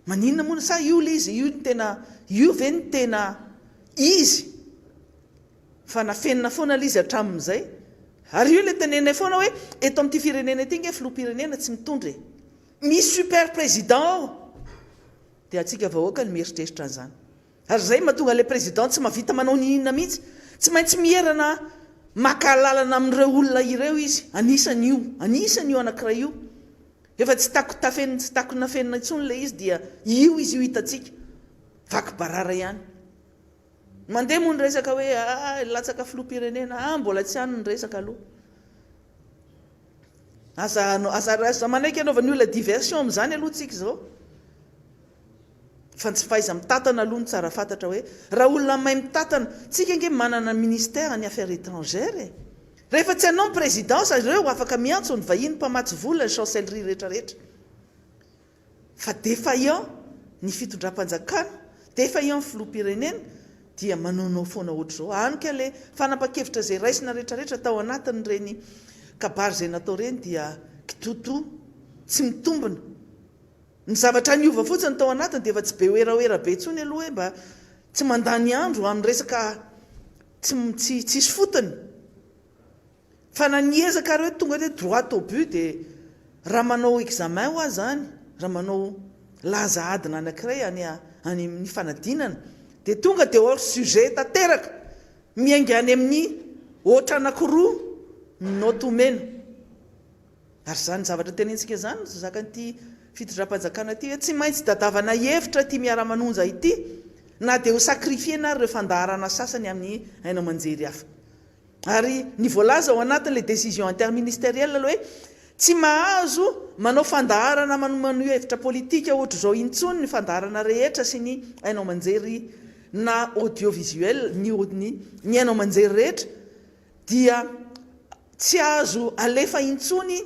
Maninona moa sa io ilay izy, io no tena, io ve no tena izy? Fa nafenina foana ilay izy hatramin'izay. Ary io ilay teneninay foana hoe eto amin'ity firenena ity ange filoham-pirenena tsy mitondra e. Misy super président ao. Dia antsika vahoaka no mieritreritra an'izany. Ary izay no mahatonga ilay président tsy mahavita manao n'inona mihitsy. Tsy maintsy mierana maka alalana amin'ireo olona ireo izy. Anisan'io, anisan'io anankiray io. Efa tsy tako-tafenina, tsy tako-nafenina intsony ilay izy dia io izy io hitantsika. Vaky barara ihany. Mandeha moa ny resaka hoe ah latsaka filoham-pirenena, ah mbola tsy any ny resaka aloha. Aza aza aza manaiky anaovan'ny olona diversion amin'izany aloha tsika izao. Fa ny tsy fahaiza-mitantana aloha no tsara fantatra hoe raha olona mahay mitantana, tsika ange manana ministère ny affaires étrangères e. Rehefa tsy hanao ny présidence ireo afaka miantso ny vahiny mpamatsy vola ny chancellerie rehetra rehetra. Fa défaillant ny fitondram-panjakana, défaillant ny filoham-pirenena dia manaonao foana ohatr'izao. Any ka le fanapan-kevitra izay raisina retraretra tao anatin'ireny kabary izay natao ireny dia kitoatoa tsy mitombina. Ny zavatra niova fotsiny tao anatiny dia efa tsy be werawera be intsony aloha hoe mba tsy mandany andro amin'ny resaka tsy tsy tsisy fotony. Fa na niezaka ary hoe tonga dia droit au but dia raha manao examen hoa zany, raha manao laza adina anakiray any any amin'ny fanadinana dia tonga dia hors sujet tanteraka, miainga any amin'ny ohatra anakiroa ny note omena. Ary izany zavatra tenentsika izany no zakan'ity fitondram-panjakana ity hoe tsy maintsy dadavana hevitra ity miara-manonja ity na dia ho sacrifier-na ary ireo fandaharana sasany amin'ny haino aman-jery hafa. Ary ny voalaza ao anatin'ilay décision interministérielle aloha hoe tsy mahazo manao fandaharana manomanohy hevitra politika ohatr'izao intsony ny fandaharana rehetra sy ny haino aman-jery na audiovisuel ny ny ny haino aman-jery rehetra dia tsy azo alefa intsony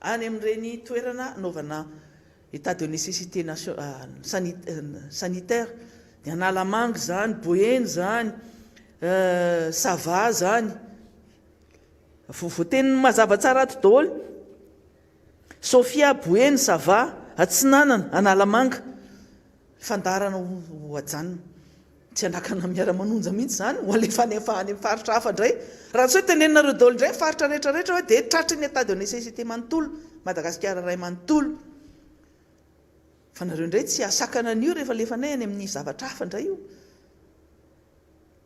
any amin'ireny toerana anaovana état de nécessité nation sanitaire ny Analamanga izany, Boeny izany, Sava zany. Voateniny mazava tsara ato daholo. Sofia, Boeny, Sava, Atsinanana, Analamanga. Fandaharana ho ajanona. Tsy hanakana miara-manonja mihitsy izany, ho alefa any amin'ny faritra hafa indray. Raha tsy hoe teneninareo daholo indray ny faritra rehetra rehetra hoe dia tratry ny état de nécessité manontolo, Madagasikara iray manontolo. Fa nareo indray tsy hahasakana an'io rehefa alefanay any amin'ny zavatra hafa indray io.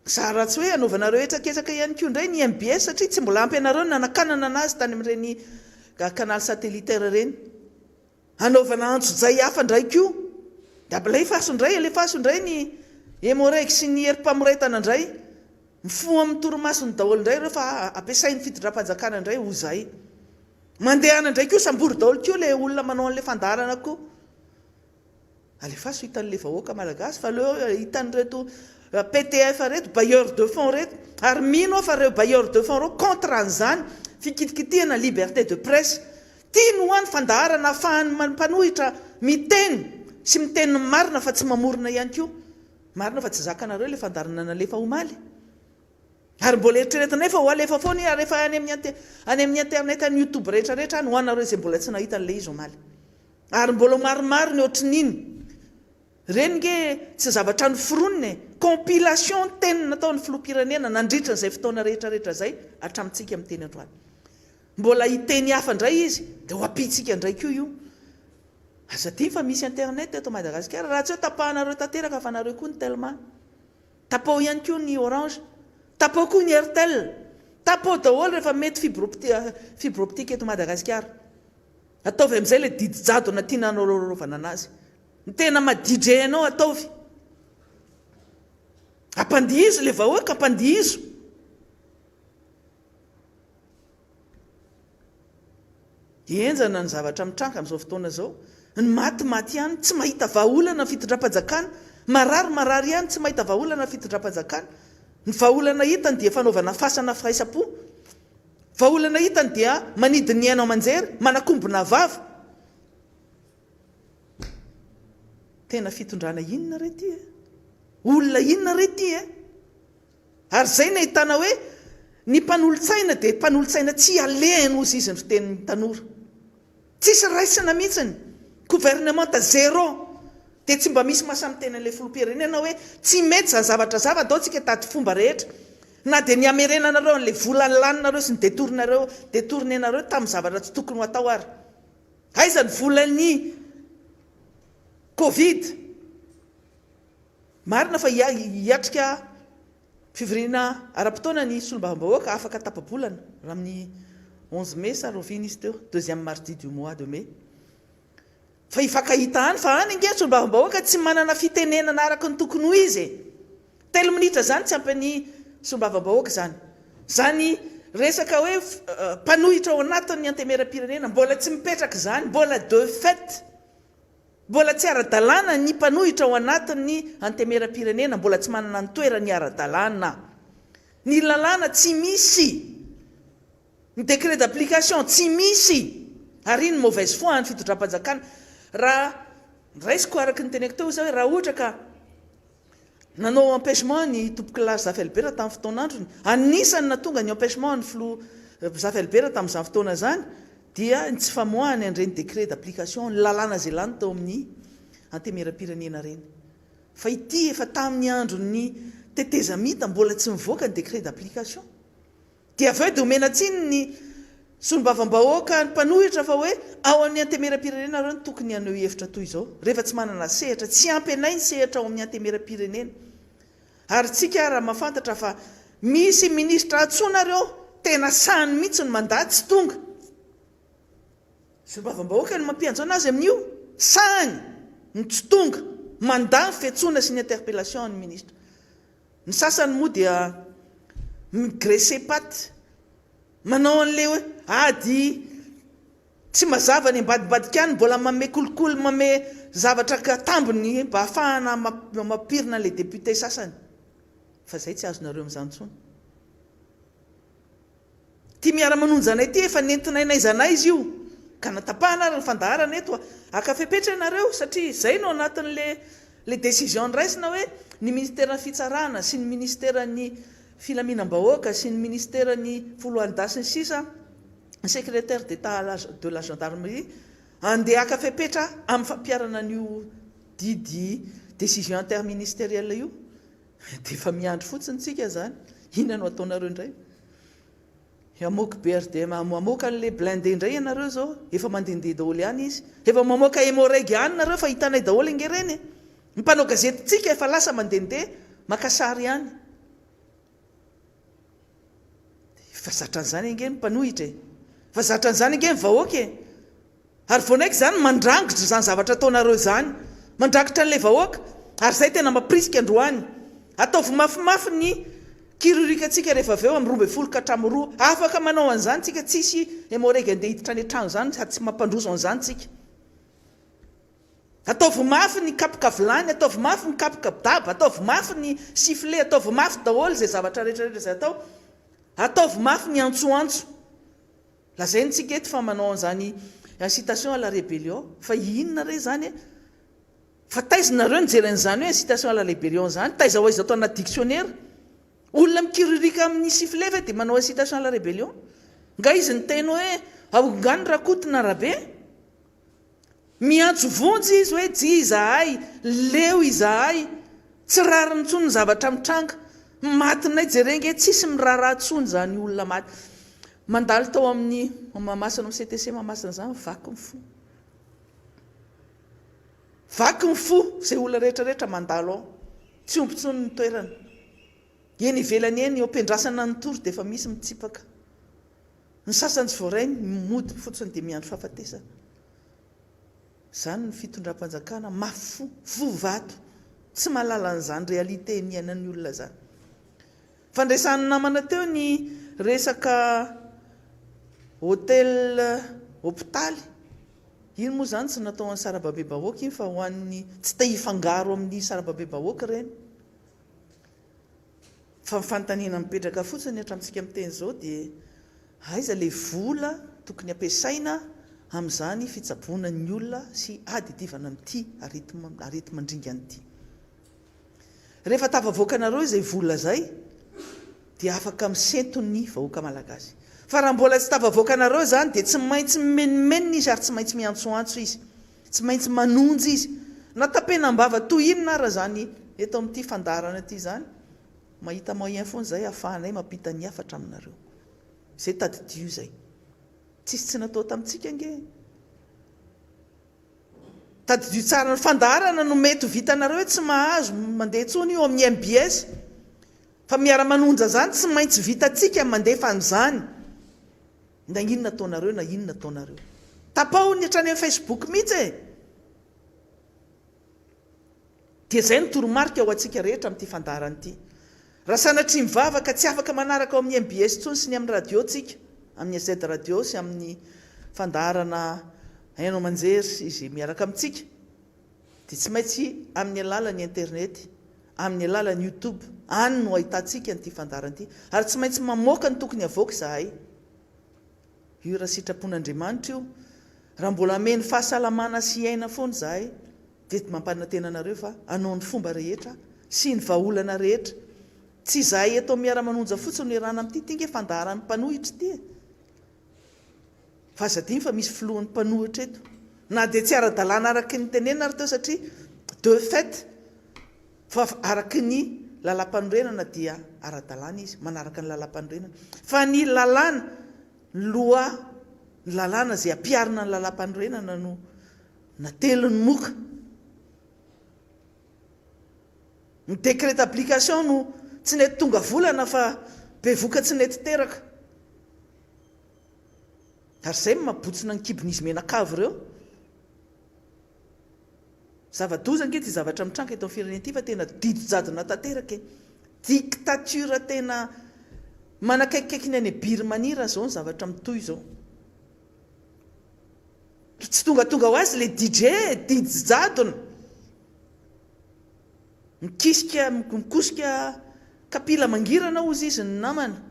Zara tsy hoe anaovanareo hetraketsaka ihany koa indray ny mbs satria tsy mbola ampy anareo ny nanakanana anazy tany amin'ireny canal satellitaire ireny. Anaovana antsojay hafa indray koa. Dia alefaso indray, alefaso indray ny Emmo-Reg sy ny herim-pamoretana indray. Mifoha amin'ny torimasony daholo indray ireo fa ampiasain'ny fitondram-panjakana indray ho zay. Mandehana indray koa sambory daholo koa ilay olona manao an'ilay fandaharana koa. Alefaso hitan'ilay vahoaka malagasy fa aleo hitan'ireto PTF ireto, bailleurs de fonds ireto, ary mino aho fa ireo bailleurs de fonds ireo contre an'izany fikitikitihana liberté de presse. Tiany ho any fandaharana ahafahan'ny mpanohitra miteny sy miteny ny marina fa tsy mamorona ihany koa. Marina fa tsy zakanareo ilay fandaharana nalefa omaly. Ary mbola eritreretinay fa ho alefa foana io ary efa any amin'ny any amin'ny internet any youtube rehetra rehetra any ho anareo izay mbola tsy nahita an'ilay izy omaly. Ary mbola ho maromaro ny ohatrin'iny. Ireny nge tsy zavatra noforonina e! Compilation ny teny nataon'ny filoham-pirenena nandritra an'izay fotoana rehetra rehetra izay hatramintsika miteny androany. Mbola hiteny hafa indray izy dia ho ampiantsika indray koa io. Aza adino fa misy internet eto Madagasikara raha tsy hoe tapahanareo tanteraka fa nareo koa ny telma. Tapaho ihany koa ny orange. Tapaho koa ny airtel. Tapaho daholo rehefa mety fibre optique eto Madagasikara. Ataovy amin'izay ilay didy jadona tiana hanaovana anazy. Ny tena maha DJ anao ataovy. Ampandihizo ilay vahoaka, ampandihizo. Henjana ny zavatra mitranga amin'izao fotoana izao. Ny maty, maty ihany, tsy mahita vahaolana ny fitondram-panjakana. Marary, marary ihany, tsy mahita vahaolana ny fitondram-panjakana. Ny vahaolana hitany dia fanaovana fasana firaisam-po. Vahaolana hitany dia manidy ny haino aman-jery, manakombona vava. Tena fitondrana inona re ity e? Olona inona re ity e? Ary izay no ahitana hoe ny mpanolotsaina dia mpanolotsaina tsy alehany hozy izy ny fitenin'ny tanora. Tsisy raisina mihitsiny. Gouvernementa zéro. Dia tsy mba misy mahasahy miteny an'ilay filoham-pirenena hoe tsy mety izany zavatra izany fa andao tsika hitady fomba rehetra. Na dia ny hamerenanareo an'ilay vola laninareo sy ny detournareo detourner-nareo tamin'ny zavatra tsy tokony ho atao ary. Aiza ny volan'ny covid? Marina fa hiatrika fivoriana ara-potoana ny solombavambahoaka afaka tapa-bolana, raha amin'ny onze mai sa rahoviana izy teo, deuxième mardi du mois de mai. Fa hifankahita any, fa any ange ny solombavambahoaka tsy manana fitenenana araka ny tokony ho izy e! Telo minitra izany tsy ampy ny solombavambahoaka izany. Izany resaka hoe mpanohitra ao anatin'ny antemieram-pirenena, mbola tsy mipetraka izany, mbola de fait. Mbola tsy ara-dalàna ny mpanohitra ao anatin'ny Antemieram-pirenena, mbola tsy manana ny toerany ara-dalàna. Ny lalàna tsy misy, ny décret d'application tsy misy, ary iny mauvaise foi an'ny fitondram-panjakana. Raha raisiko araka ny teneniko teo izao hoe raha ohatra ka Nanao empêchement ny Tompokolahy Zafy Albert tamin'ny fotoan'androny. Anisan'ny nahatonga ny empêchement an'ny filoha Zafy Albert tamin'izany fotoana izany dia ny tsy famoahany an'ireny décret d'application, ny lalàna izay lany tao amin'ny Antemieram-pirenena ireny. Fa ity efa tamin'ny andron'ny tetezamita mbola tsy nivoaka ny décret d'application. Dia avy eo dia omena tsiny ny solombavambahoaka ny mpanohitra fa hoe ao amin'ny antemieram-pirenena nareo no tokony haneho hevitra toy izao rehefa tsy manana sehatra, tsy ampy anay ny sehatra ao amin'ny antemieram-pirenena. Ary tsika ara mahafantatra fa misy minisitra antsoinareo tena sahany mihitsy ny mandà tsy tonga. Solombavambahoaka no mampiantso anazy amin'io, sahany no tsy tonga, mandà ny fiantsoana sy ny interpellation an'ny minisitra. Ny sasany moa dia mi-graisser patte, manao an'ilay hoe ady tsy mazava any ambadimbadika any, mbola manome kolikoly, manome zavatra tambiny mba hahafahana mampirina an'ilay député sasany. Fa izay tsy azonareo amin'izany intsony. Ity miara-manonja anay ity efa nentinay n'aiza n'aiza io ka na tapahana ary ny fandaharana eto haka fepetra ianareo satria izay no anatin'le le décision noraisina hoe ny ministeran'ny fitsarana sy ny ministeran'ny filaminam-bahoaka sy ny ministeran'ny foloalindahy sy ny sisa ny secrétaire d'Etat de la gendarmerie andeha haka fepetra amin'ny fampiharana an'io didy décision interministérielle io. Dia efa miandry fotsiny tsika zany, inona no ataonareo indray? Hamoaka BRDM, hamoaka an'ilay blindé indray ianareo zao, efa mandehandeha daholo ihany izy, efa mamoaka Emmo-Reg ihany nareo fa hitanay daholo ange ireny e! Ny mpanao gazetintsika efa lasa mandehandeha maka sary ihany. Efa zatra an'izany ange ny mpanohitra e! Efa zatra an'izany ange ny vahoaka e! Ary vao naika izany mandrangitra izany zavatra ataonareo izany. Mandrangitra an'ilay vahoaka. Ary izay tena mampirisika androany. Ataovy mafimafy ny kiririokantsika rehefa avy eo amin'ny 12 ka hatramin'ny roa. Afaka manao an'izany tsika, tsisy Emmo-Reg andeha hiditra any an-trano izany sady tsy mampandroso an'izany tsika. Ataovy mafy ny kapoka vilany, ataovy mafy ny kapoka daba, ataovy mafy ny sifflet, ataovy mafy daholo izay zavatra rehetra rehetra izay atao. Ataovy mafy ny antsoantso. Lazaina tsika eto fa manao an'izany incitation à la rébellion. Fa inona re izany e? Fa taiza nareo nijery an'izany hoe incitation à la rébellion izany? Taiza ho aiza ato anaty dictionnaire? Olona mikiririka amin'ny sifflet ve dia manao incitation à la rébellion? Nga izy niteny hoe aongano Rakoto na Rabe? Miantso vonjy izy hoe tsy izahay, leo izahay, tsy rariny intsony ny zavatra mitranga, matinay jereo nge tsisy miraharaha intsony izany olona maty. Mandalo tao amin'ny Mahamasina amin'ny CTC Mahamasina izany vaky ny fo. Vaky ny fo izay olona rehetra rehetra mandalo ao. Tsy omby intsony ny toerana. Eny ivelany eny eo am-piandrasana ny tour dia efa misy mitsipaka. Ny sasany tsy voarainy, mody fotsiny dia miandry fahafatesana. Izany ny fitondram-panjakana mafy fo, fo vato, tsy mahalala an'izany réalité niainan'ny olona izany. Fandresan'ny namana teo ny resaka hôtel hopitaly, iny moa izany tsy natao ho an'ny sarababebahoaka iny fa ho an'ny tsy te hifangaro amin'ny sarababebahoaka ireny. Fa ny fanontaniana mipetraka fotsiny hatramintsika miteny izao dia aiza ilay vola tokony ampiasaina amin'izany fitsaboana ny olona sy ady iadivana amin'ity areti-mandringana ity. Rehefa tafavoakanareo izay vola izay dia afaka misento ny vahoaka malagasy. Fa raha mbola tsy tafavoakanareo izany dia tsy maintsy mimenomenona izy ary tsy maintsy miantsoantso izy. Tsy maintsy manonja izy. Na tapenam-bava toy inona ara izany eto amin'ity fandaharana ity izany, mahita moyen foana izahay ahafahanay mampita ny hafatra aminareo. Izay tadidio izay. Tsisy tsy natao tamintsika ange e. Tadidio tsara ny fandaharana no mety ho vitanareo hoe tsy mahazo mandeha intsony io amin'ny mbs. Fa miara-manonja izany tsy maintsy vitantsika ny mandefa an'izany. Na inona ataonareo na inona ataonareo. Tapaho ny hatrany amin'ny Facebook mihitsy e! Dia izay no toromarika ho antsika rehetra amin'ity fandaharana ity. Raha sanatria mivavaka tsy afaka manaraka ao amin'ny mbs intsony sy ny amin'ny radio tsika, amin'ny SZ radio sy amin'ny fandaharana haino aman-jery izay miaraka amintsika, dia tsy maintsy amin'ny alalan'ny internet, amin'ny alalan'ny youtube, any no ahitantsika an'ity fandaharana ity. Ary tsy maintsy mamoaka ny tokony havoaka izahay. Io raha sitrapon'Andriamanitra io. Raha mbola hameno fahasalamana sy aina foana izahay dia mampanantena anareo fa hanao ny fomba rehetra sy ny vahaolana rehetra. Tsy izahay eto amin'ny Miara-manonja fotsiny no iarahana amin'ity, ity ange fandaharan'ny mpanohitra ity e. Fa aza adino fa misy filohan'ny mpanohitra eto. Na dia tsy ara-dalàna araka ny tenenina ary teo satria de fait fa araka ny lalampanorenana dia ara-dalàna izy, manaraka ny lalampanorenana. Fa ny lalàna, ny loi, ny lalàna izay ampiharina ny lalampanorenana no natelin'ny moka. Ny décret d'application no tsy nety tonga volana fa bevoka tsy nety teraka. Ary izay no mahabotsina ny kibon'izy mianakavy ireo. Zava-doza ange ity zavatra mitranga eto amin'ny firenena ity fa tena didy jadona tanteraka e. Dictature tena manakaikikaiky ny any Birmanie raha izao ny zavatra mitohy izao. Tsy tongatonga ho azy ilay DJ e, didy jadona. Mikisika, mikosika kapila mangirana hozy izy ny namana.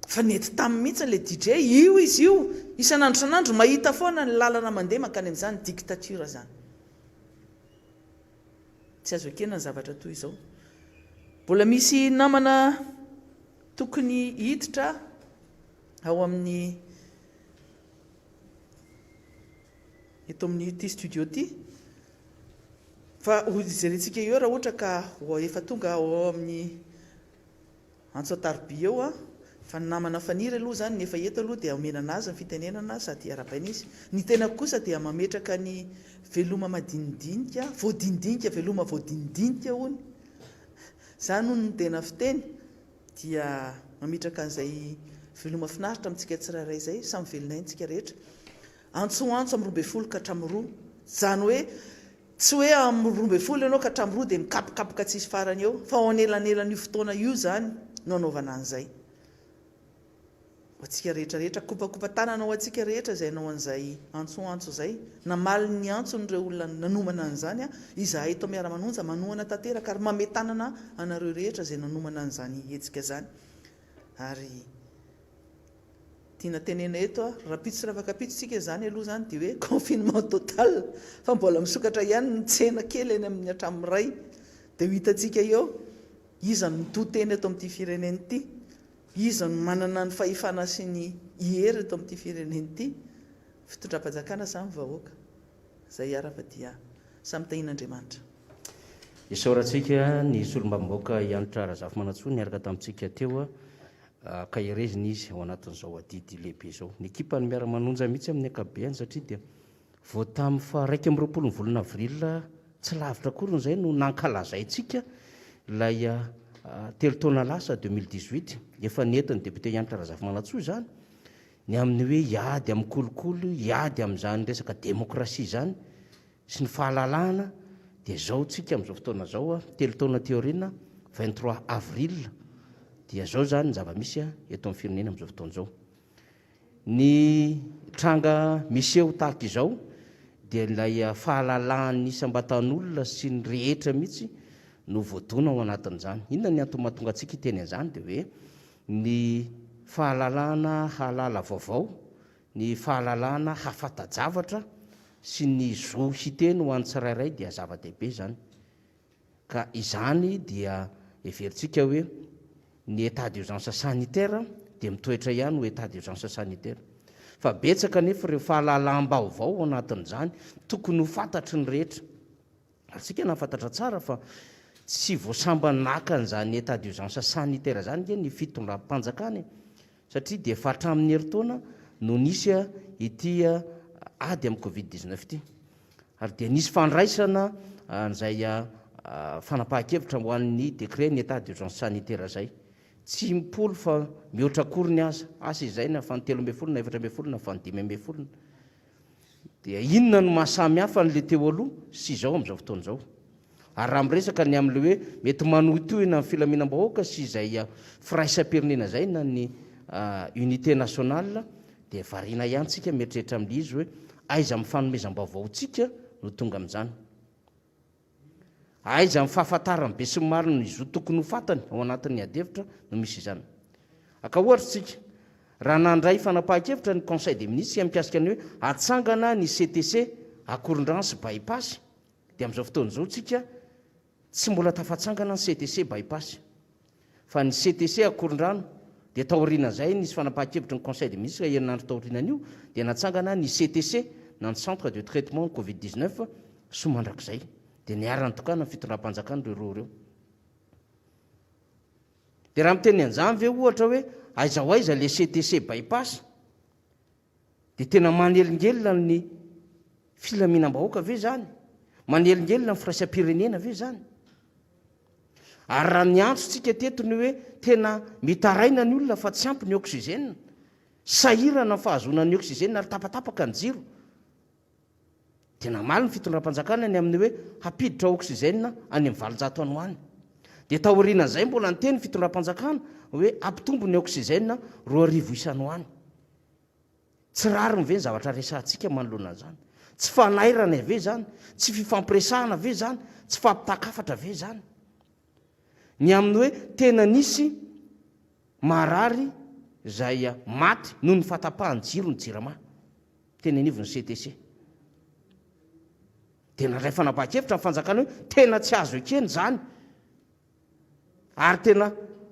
Fa nety taminy mihitsy ilay DJ, io izy io, isan'andro isan'andro mahita foana ny lalana mandeha mankany amin'izany dictature izany. Tsy azo ekena ny zavatra toy izao. Mbola misy namana tokony hiditra ao amin'ny eto amin'ity studio ity fa ho jerentsika eo raha ohatra ka efa tonga ao amin'ny Antso an-tarobia eo an! Fa ny namana Faniry aloha izany ny efa eto aloha dia omena anazy ny fitenenana sady arahabaina izy. Ny tenako kosa dia mametraka ny veloma madinidinika, voadinidinika, veloma voadinidinika hono. Izany hono no tena fiteny. Dia mametraka an'izay veloma finaritra amintsika tsirairay izay, samy velon'aina isika rehetra. Antso antso amin'ny 12 ka hatramin'ny roa. Izany hoe Tsy hoe amin'ny 12 ianao ka hatramin'ny roa dia mikapokapoka tsisy farany eo, fa ao anelanelan'io fotoana io izany no anaovana an'izay. Ho antsika rehetra rehetra, kopakopa-tanana ho antsika rehetra izay nanao an'izay antsoantso izay, namaly ny antson'ireo olona nanomana an'izany, izahay eto Miara-manonja manohana tanteraka ary mamehy tanana anareo rehetra izay nanomana an'izany hetsika izany. Ary. Tiana tenena eto a, rahampitso sy rafakampitso tsika izany aloha izany dia hoe confinement total fa mbola misokatra ihany ny tsena kely eny amin'ny hatramin'ny iray dia ho hitantsika eo iza no mitohy tena eto amin'ity firenena ity, iza no manana ny fahefana sy ny hery eto amin'ity firenena ity, fitondram-panjakana sa ny vahoaka? Izay ara fa dia samy tahian'Andriamanitra. Isaorantsika ny solombavambahoaka Hanitra Razafimanantsoa niaraka tamintsika teo. Ankaherezina izy ao anatin'izao adidy lehibe izao. Ny ekipan'ny Miara-manonja mihitsy amin'ny ankapobeany satria dia vao tamin'ny faha 21 ny volana avril tsy lavitra akory izay no nankalazaintsika ilay telo taona lasa 2018. Efa nentin'ny député Hanitra Razafimanantsoa izany ny amin'ny hoe hiady amin'ny kolikoly, hiady amin'izany resaka demokrasia izany. sy ny fahalalahana dia izao tsika amin'izao fotoana izao telo taona aty aoriana 23 avril dia izao izany ny zava-misy eto amin'ny firenena amin'izao fotoana izao. Ny tranga miseho tahaka izao dia ilay fahalalahan'ny isam-batan'olona sy ny rehetra mihitsy no voadona ao anatin'izany. Inona ny antony mahatonga antsika hiteny an'izany dia hoe ny fahalalahana hahalala vaovao Ny fahalalana hahafanta-javatra sy ny zo hiteny ho an'ny tsirairay dia zava-dehibe izany. Ka izany dia heverintsika hoe ny état d'urgence sanitaire dia mitoetra ihany ho état d'urgence sanitaire. Fa betsaka anefa ireo fahalalam-baovao ao anatin'izany tokony ho fantatry ny rehetra. Ary tsika nahafantatra tsara fa tsy vao sambany naka an'izany état d'urgence sanitaire izany ange ny fitondram-panjakana e! Satria dia efa hatramin'ny herintaona no nisy ity ady amin'ny covid 19 ity. Ary dia nisy fandraisana an'izay fanapahan-kevitra ho an'ny décret ny état d'urgence sanitaire izay. Tsy impolo fa mihoatra akoriny aza. Asa izay na faha 13 na 14 na faha 15. Dia inona no maha samy hafa an'ilay teo aloha sy izao amin'izao fotoana izao? Ary raha miresaka ny amin'ilay hoe mety manohitohina ny filaminam-bahoaka sy izay firaisam-pirenena izay na ny unité nationale dia variana ihany tsika mieritreritra amin'ilay izy hoe aiza amin'ny fanomezam-baovaontsika no tonga amin'izany? Aiza amin'ny fahafantaran'ny besinimaro ny zo tokony ho fantany ao anatin'ny adihevitra no misy izany? Haka ohatra isika, raha nandray fanapahan-kevitra ny Conseil des ministres mikasika ny hoe hatsangana ny CTC Akorondrano sy By-pass, dia amin'izao fotoana izao isika tsy mbola tafatsangana ny CTC By-pass. Fa ny CTC Akorondrano dia taorianan'izay nisy fanapahan-kevitry ny Conseil des ministres herinandro taorianan'io dia natsangana ny CTC na ny Centre de traitement Covid 19 soa mandrakizay. Dia niara-nitokana ny fitondram-panjakana ireo roa ireo. Dia raha miteny an'izany ve ohatra hoe aiza ho aiza le CTC bypass? Dia tena manelingelina ny filaminam-bahoaka ve izany? Manelingelina ny firaisam-pirenena ve izany? Ary raha niantso tsika teto ny hoe tena mitaraina ny olona fa tsy ampy ny oxygène, sahirana ny fahazoana ny oxygène ary tapatapaka ny jiro, Dia namaly ny fitondram-panjakana ny amin'ny hoe hampiditra oxygène any amin'ny 800 any ho any. Dia taorianan'izay mbola niteny ny fitondram-panjakana hoe hampitombo ny oxygène 2000 isa any ho any. Tsy rariny ve ny zavatra resahantsika manoloana an'izany? Tsy fanairana ve izany? Tsy fifampiresahana ve izany? Tsy fampitan-kafatra ve izany? Ny amin'ny hoe tena nisy marary izay maty noho ny fahatapahan'ny jiro ny Jirama teny anivon'ny CTC. Dia nandray fanapahan-kevitra ny fanjakana hoe tena tsy azo ekena izany ary tena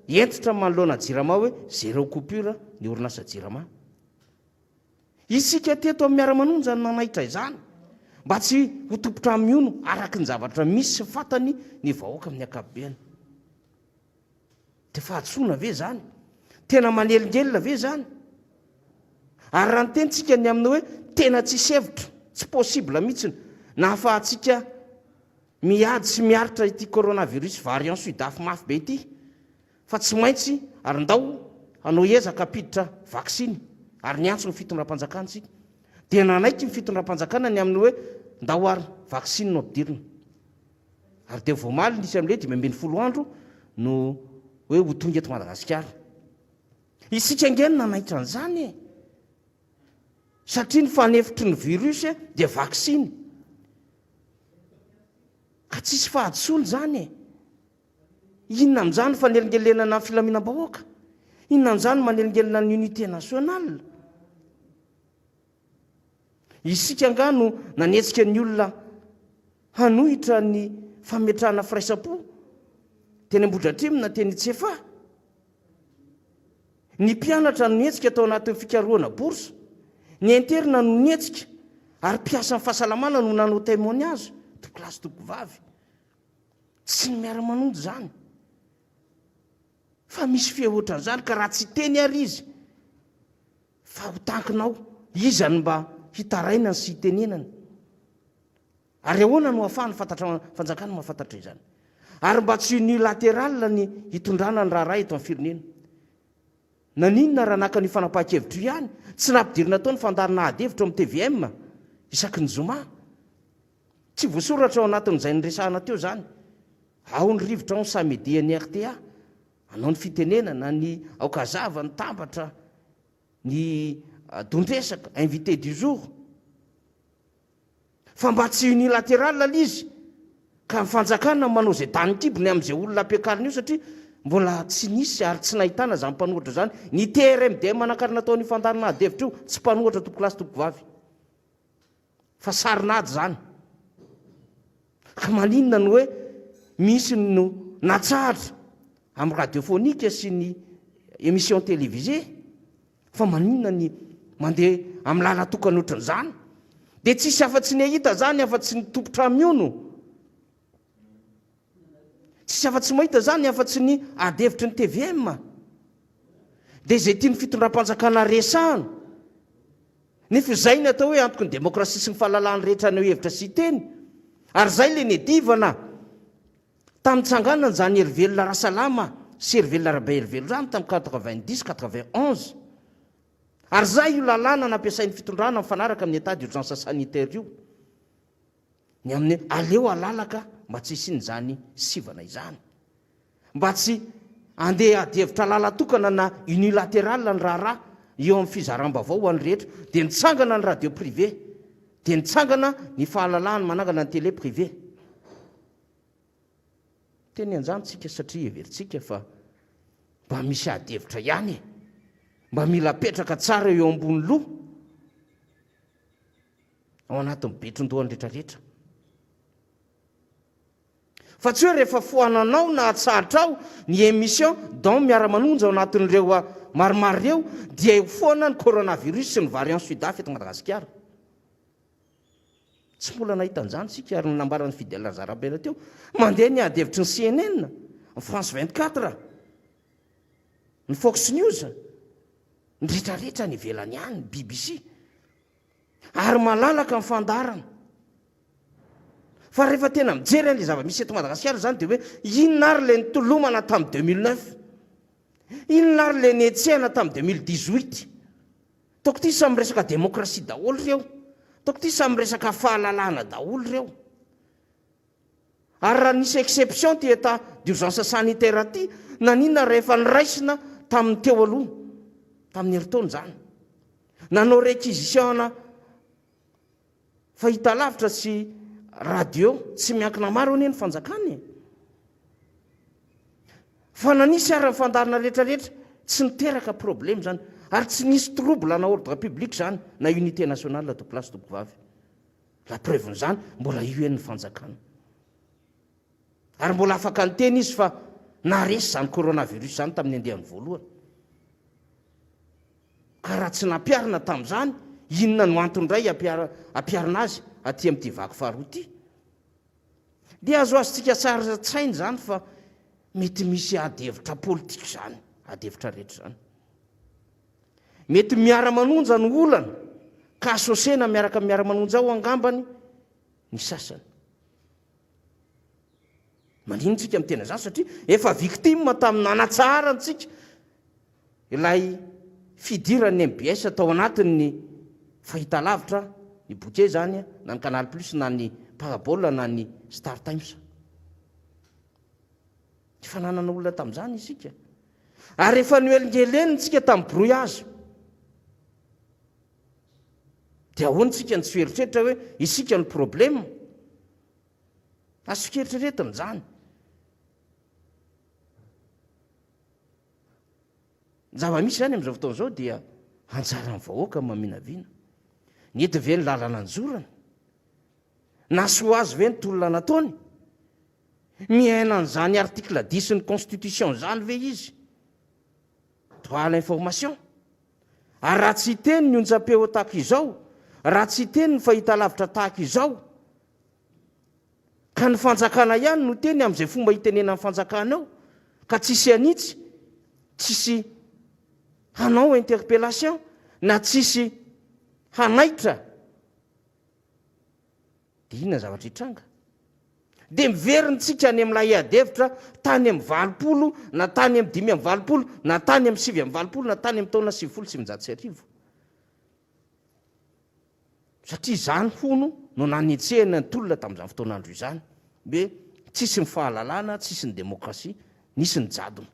hentitra manoloana Jirama hoe zéro coupure ny orinasa Jirama. Isika teto amin'ny Miara-manonja no nanaitra izany mba tsy ho tompon-trano mihono araka ny zavatra misy sy fantany ny vahoaka amin'ny ankapobeny. Dia fahadisoana ve izany? Tena manelingelina ve izany? Ary raha niteny tsika ny amin'ny hoe tena tsisy hevitra, tsy possible mihitsy na ahafahantsika miady sy miaritra ity coronavirus variant sud-af mafy be ity, fa tsy maintsy ary ndao hanao ezaka hampiditra vaksiny ary niantso ny fitondram-panjakana isika dia nanaiky ny fitondram-panjakana ny amin'ny hoe ndao ary vaksiny no ampidirina ary dia vao omaly nisy amin'ilay 15 andro no hoe ho tonga eto Madagasikara. Isika ange no nanaitra an'izany e! Satria ny fanefitry ny virus dia vaksiny. Ka tsisy fahadisoana izany e! Inona amin'izany fanelingelenana ny filaminam-bahoaka? Inona amin'izany manelingelina ny unité nationale? Isika angaha no nanetsika ny olona hanohitra ny fametrahana firaisam-po teny Ambohidratrimo na teny Tsiafahy? Ny mpianatra no nihetsika tao anatin'ny fikarohana bourse, ny interne no nihetsika ary mpiasan'ny fahasalamana no nanao témoignage, tompokolahy sy tompokovavy. Tsy ny miara-manonja izany. Fa misy feo ohatran'izany ka raha tsy hiteny ary izy fa ho tankina ao, iza no mba hitarainany sy hitenenany? Ary ahoana no ahafahan'ny fantatra fanjakana mahafantatra izany? Ary mba tsy unilateral ny hitondrana ny raharaha eto amin'ny firenena. Naninona raha naka an'io fanapahan-kevitra io ihany? Tsy nampidirina tao ny fandaharana ady hevitra ao amin'ny tvm isaky ny zoma. Tsy voasoratra ao anatin'izay niresahana teo izany. Ao ny rivotra, ao ny samedi an'ny rta, anao ny fitenenana, ny aokazava, ny tambatra, ny dondresaka, invité du jour. Fa mba tsy unilateral le izy ka ny fanjakana manao izay danin'ny kibony amin'izay olona ampiakarina io satria mbola tsy nisy ary tsy nahitana izany mpanohitra izany. Ny TRMDM nankarina tao an'io fandaharana ady hevitra io tsy mpanohitra tompokolahy sy tompokovavy fa sarin'ady izany. Ka maninona no hoe misy no natsahatra amin'ny radiophonique sy ny émission télévisée? Fa maninona ny mandeha amin'ny lalan-tokana ohatran'izany? Dia tsisy afa-tsy ny hahita izany afa-tsy ny tompon-trano miono. Tsisy afa-tsy mahita izany afa-tsy ny ady hevitry ny tvm. Dia izay tian'ny fitondram-panjakana resahana. Nefa izay ny atao hoe antoky ny demokrasia sy ny fahalalahany rehetra haneho hevitra sy hiteny. Ary izay ilay niadivana Tamin'ny tsanganana izany Herivelona Rasalama sy Herivelona Rabeherivelo izany tamin'ny 90, 91. Ary izay io lalàna nampiasain'ny fitondrana mifanaraka amin'ny état d'urgence sanitaire io. Ny amin'ny hoe aleo alalaka mba tsy hisian'izany sivana izany. Mba tsy andeha adihevitra lalan-tokana na unilatéral ny raharaha eo amin'ny fizaram-baovao ho an'ny rehetra. Dia nitsangana ny radio privé. Dia nitsangana ny fahalalahany manangana ny télé privé. Teny an'izany tsika satria heverintsika fa mba misy ady hevitra ihany e! Mba mila apetraka tsara eo ambony loha ao anatin'ny betron-dohany retraretra. Fa tsy hoe rehefa foananao na atsahatrao ny émission dont miara-manonja ao anatin'ireo maromaro ireo dia eo foana ny coronavirus sy ny variant sud-af eto Madagasikara. Tsy mbola nahita an'izany isika ary ny nambaran'i Fidèle Razarabela teo. Mandeha ny ady hevitry ny CNN, ny France 24, ny Fox News, ny rehetrarehetra any ivelany any, ny BBC. Ary malalaka ny fandaharana. Fa rehefa tena mijery an'ilay zava-misy eto Madagasikara izany dia hoe inona ary ilay nitolomana tamin'ny 2009? Inona ary ilay nihetsehana tamin'ny 2018? Ataoko ity samy resaka demokrasia daholo ireo. Ataoko ity samy resaka fahalalahana daholo ireo. Ary raha nisy exception ity état d'urgence sanitaire ity, naninona rehefa noraisina tamin'ny teo aloha, tamin'ny herintaona izany. Nanao réquisition-na Fahitalavitra sy radio tsy miankina maro anie ny fanjakana e! Fa na nisy ary ny fandaharana rehetra rehetra tsy niteraka problème izany ary tsy nisy trouble na ordre public izany na unité nationale tompolahy sy tompovavy. La preuve n'izany mbola io eny ny fanjakana. Ary mbola afaka niteny izy fa naharesy izany coronavirus izany tamin'ny andiany voalohany. Ka raha tsy nampiharina tamin'izany, inona no antony indray hampiharina azy aty amin'ity vaky faharoa ity? Dia azo azontsika sary an-tsaina izany fa mety misy ady hevitra politika izany, ady hevitra rehetra izany. Mety miara-manonja ny olana, ka associer-na miaraka amin'ny miara-manonja ao angambany ny sasany. Maninona tsika miteny an'izany? Satria efa victime tamin'ny nanatsaharantsika ilay fidiran'ny mbs tao anatin'ny fahitalavitra, ny bouquet izany, na ny Canal Plus, na ny Parabole, na ny Star Times. Efa nanana olona tamin'izany isika. Ary efa noelingelenina isika tamin'ny brouillage. Dia ahoana isika no tsy hieritreritra hoe isika no problème? Azontsika eritreretina izany. Ny zava-misy izany amin'izao fotoana izao dia anjaran'ny vahoaka ny maminavina. Nety ve ny lalana nizorany? Nahasoa azy ve ny tolona nataony? Miaina an'izany article dix ny constitution izany ve izy? Droit à l'information. Ary raha tsy hiteny ny onjam-peo tahaka izao, raha tsy hiteny ny fahitalavitra tahaka izao, ka ny fanjakana ihany no teny amin'izay fomba hitenenan'ny fanjakana eo, ka tsisy hanitsy, tsisy hanao interpellation, na tsisy hanaitra, Dia inona ny zavatra hitranga? Dia miverina tsika any amin'ilay ady hevitra tany amin'ny 80 na tany amin'ny 85 na tany amin'ny 89 na tany amin'ny taona 1990. Satria izany hono no nanetsehana ny tolona tamin'izany fotoan'andro izany. Hoe tsisy ny fahalalana, tsisy ny demokrasia, nisy ny jadona.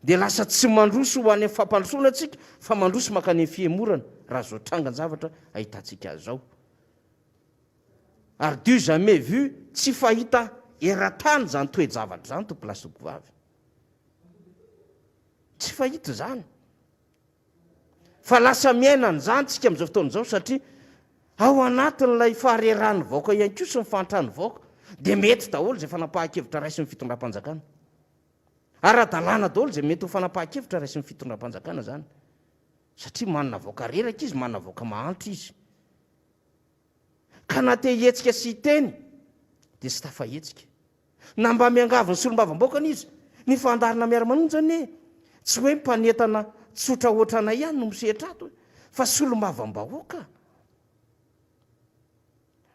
Dia lasa tsy mandroso ho any amin'ny fampandrosoana tsika fa mandroso mankany amin'ny fihemorana raha izao trangan-javatra ahitantsika azy izao. Ary du jamais vu, tsy fahita eran-tany izany toe-javatra izany tompolahy sy tompovavy. Tsy fahita izany. Fa lasa miaina an'izany tsika amin'izao fotoana izao satria ao anatin'ilay faharerahan'ny vahoaka ihany koa sy ny fahantran'ny vahoaka dia mety daholo izay fanapahan-kevitra raisin'ny fitondram-panjakana. Ara-dalàna daholo izay mety ho fanapahan-kevitra raisin'ny fitondram-panjakana izany satria manana vahoaka reraka izy, manana vahoaka mahantra izy. Ka na te hihetsika sy hiteny dia tsy tafahetsika. Na mba miangavy ny solombavambaokany izy. Ny fandaharana miara-manonja anie tsy hoe mpanentana tsotra ohatranay ihany no misehatra ato e, fa solombavambahoaka.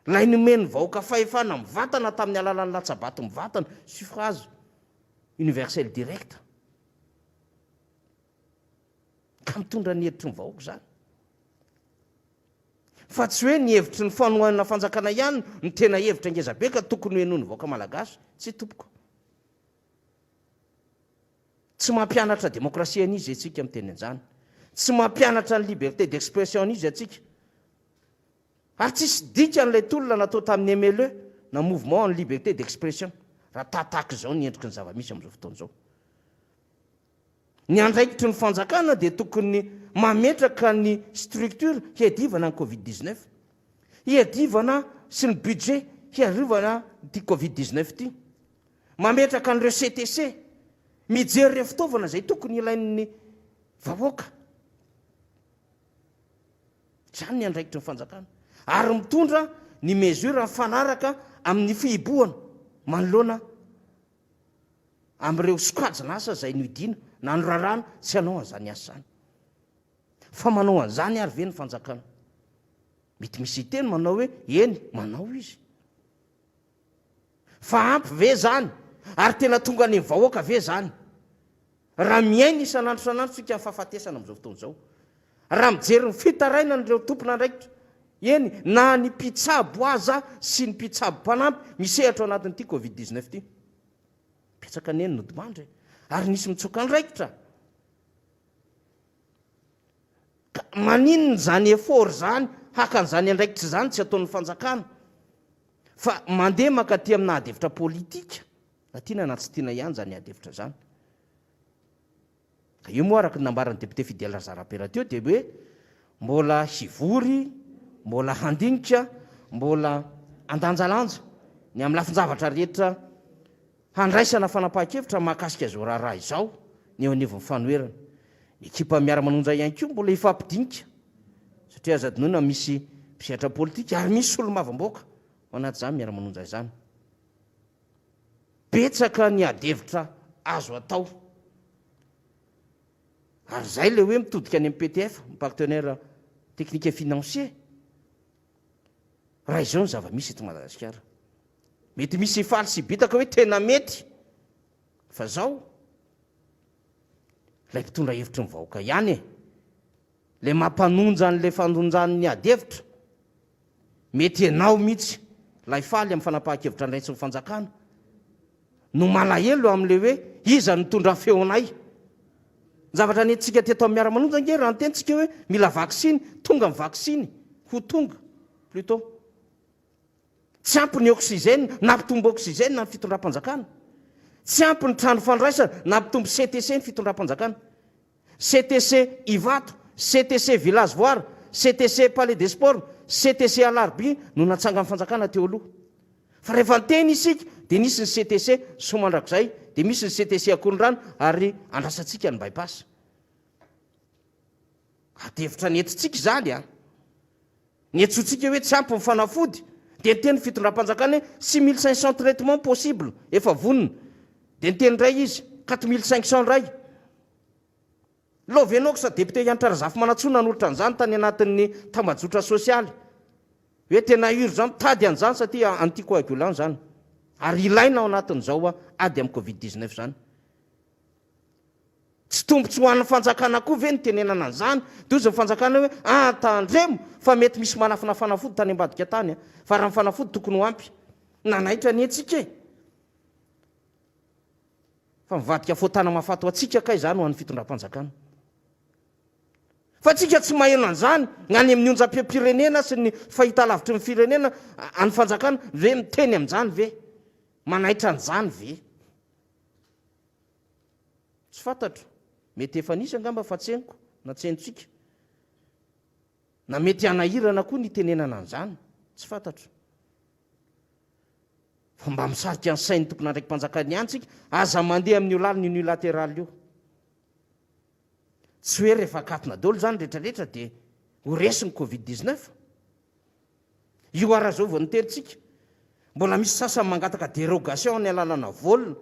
Ilay nomen'ny vahoaka fahefana mivantana tamin'ny alalan'ny latsa-bato mivantana, suffrage universel direct. Ka mitondra ny hevitry ny vahoaka izany. Fa tsy hoe ny hevitry ny fanohanana fanjakana ihany no tena hevitra ngeza be ka tokony ho henoin'ny vahoaka malagasy. Tsia tompoko. Tsy mampianatra demokrasia an'iza isika miteny an'izany. Tsy mampianatra ny liberté d'expression an'iza isika. Ary tsisy dikany ilay tolona natao tamin'ny MLE na Mouvement en Liberté d'Expression raha tahatahaka izao ny endriky ny zava-misy amin'izao fotoana izao. Ny andraikitry ny fanjakana dia tokony mametraka ny structure hiadivana ny covid 19. Hiadivana sy ny budget hiarovana ity covid 19 ity. Mametraka an'ireo CTC, mijery ireo fitaovana izay tokony ilain'ny vahoaka. Izany ny andraikitry ny fanjakana. Ary mitondra ny mesure mifanaraka amin'ny fihibohana manoloana amin'ireo sokajin'asa izay nohidiana na norarana tsy hanao an'izany asa izany. Fa manao an'izany ary ve ny fanjakana? Mety misy hiteny manao hoe eny, manao izy. Fa ampy ve izany? Ary tena tonga any amin'ny vahoaka ve izany? Raha miaina isan'andro isan'andro isika ny fahafatesana amin'izao fotoana izao, raha mijery ny fitarainan'ireo tompon'andraikitra, eny na ny mpitsabo aza sy ny mpitsabo mpanampy misehatra ao anatin'ity covid 19 ity. Betsaka anie ny nodimandry e! Ary nisy mitsoka andraikitra. Ka maninona izany effort izany haka an'izany andraikitra izany tsy ataon'ny fanjakana fa mandeha mankaty amina ady hevitra politika, na tiana na tsy tiana ihany izany ady hevitra izany. Ka io moa araka ny nambaran'ny député Fidèle Razarabera teo dia hoe mbola hivory, mbola handinika, mbola handanjalanja ny amin'ny lafin-javatra rehetra Handraisana fanapahan-kevitra mahakasika izao raharaha izao ny eo anivon'ny fanoherana. Ny ekipa miara-manonja ihany koa mbola hifampidinika satria aza adinoina misy mpisehatra politika ary misy solombavambahoaka ao anatin'izany miara-manonja izany. Betsaka ny adihevitra azo atao ary izay ilay hoe mitodika any amin'ny PTF, ny partenaire technique et financier. Raha izao ny zava-misy eto Madagasikara. Mety misy hifaly sy hibitaka hoe tena mety fa zao ilay mpitondra hevitry ny vahoaka ihany e! Ilay mampanonja an'ilay fanonjan'ny ady hevitra. Mety ianao mihitsy ilay faly amin'ny fanapahan-kevitra andraisin'ny fanjakana no malahelo amin'ilay hoe iza no nitondra ny feonay. Ny zavatra nentintsika teto amin'ny miara-manonja ange raha niteny tsika hoe mila vaksiny, tonga ny vaksiny, ho tonga plutôt. Tsy ampy ny oxygène, nampitombo oxygène ny fitondram-panjakana. Tsy ampy ny trano fandraisana, nampitombo CTC ny fitondram-panjakana. CTC Ivato, CTC Village Voara, CTC Palais des Sports, CTC Alarobia no natsangan'ny fanjakana teo aloha. Fa rehefa niteny isika dia nisy ny CTC Soamandrakizay, dia misy ny CTC Akorondrano ary andrasantsika ny By-pass. Ady hevitra nentintsika izany an! Niantsoantsika hoe tsy ampy ny fanafody, dia niteny ny fitondram-panjakana hoe 6500 traitements possible, efa vonona. Dia niteny indray izy, 4500 indray. Lovenox, député Hanitra Razafimanantsoa nanolotra an'izany tany anatin'ny tambajotra sosialy. Hoe tena urgent, mitady an'izany satria anticoagulant izany. Ary ilaina ao anatin'izao ady amin'ny covid 19 izany. Tsy tombontsoa ho an'ny fanjakana koa ve ny tenenana an'izany? Dia hozy ny fanjakana hoe, ah, tandremo fa mety misy manafina fanafody tany ambadika tany an! Fa raha ny fanafody tokony ho ampy. Nanaitra anie tsika e! Fa mivadika fotana mahafaty ho antsika kay izany ho an'ny fitondram-panjakana. Fa tsika tsy maheno an'izany ny any amin'ny onjam-peom-pirenena sy ny fahitalavitry ny firenena an'ny fanjakana ve miteny amin'izany ve? Manaitra an'izany ve? Tsy fantatro. Mety efa nisy angamba fa tsy henoko na tsy henontsika. Na mety hanahirana koa ny hitenenana an'izany. Tsy fantatro. Fa mba misarika ny sain'ny tompon'andraiki-panjakana ihany tsika, aza mandeha amin'io lalana unilatéral io. Tsy hoe rehefa akatona daholo izany rehetrarehetra dia ho resy ny covid 19. Io ara zao vao nitenintsika. Mbola misy sasany mangataka dérogation ny alalana vol.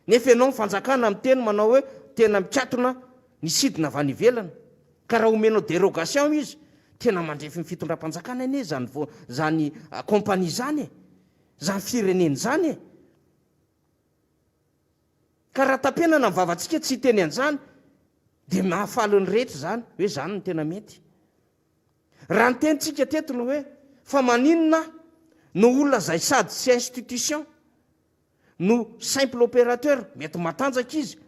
Nefa ianao ny fanjakana miteny manao hoe tena mikatona ny sidina avy any ivelany. Ka raha omenao dérogation izy, tena mandrefy ny fitondram-panjakana anie izany izany compagnie izany e! Izany firenena izany e! Ka raha tapenana ny vavantsika tsy hiteny an'izany dia mahafaly ny rehetra izany hoe izany no tena mety. Raha niteny tsika teto ny hoe fa maninona no olona izay sady tsy institution no simple opérateur, mety matanjaka izy,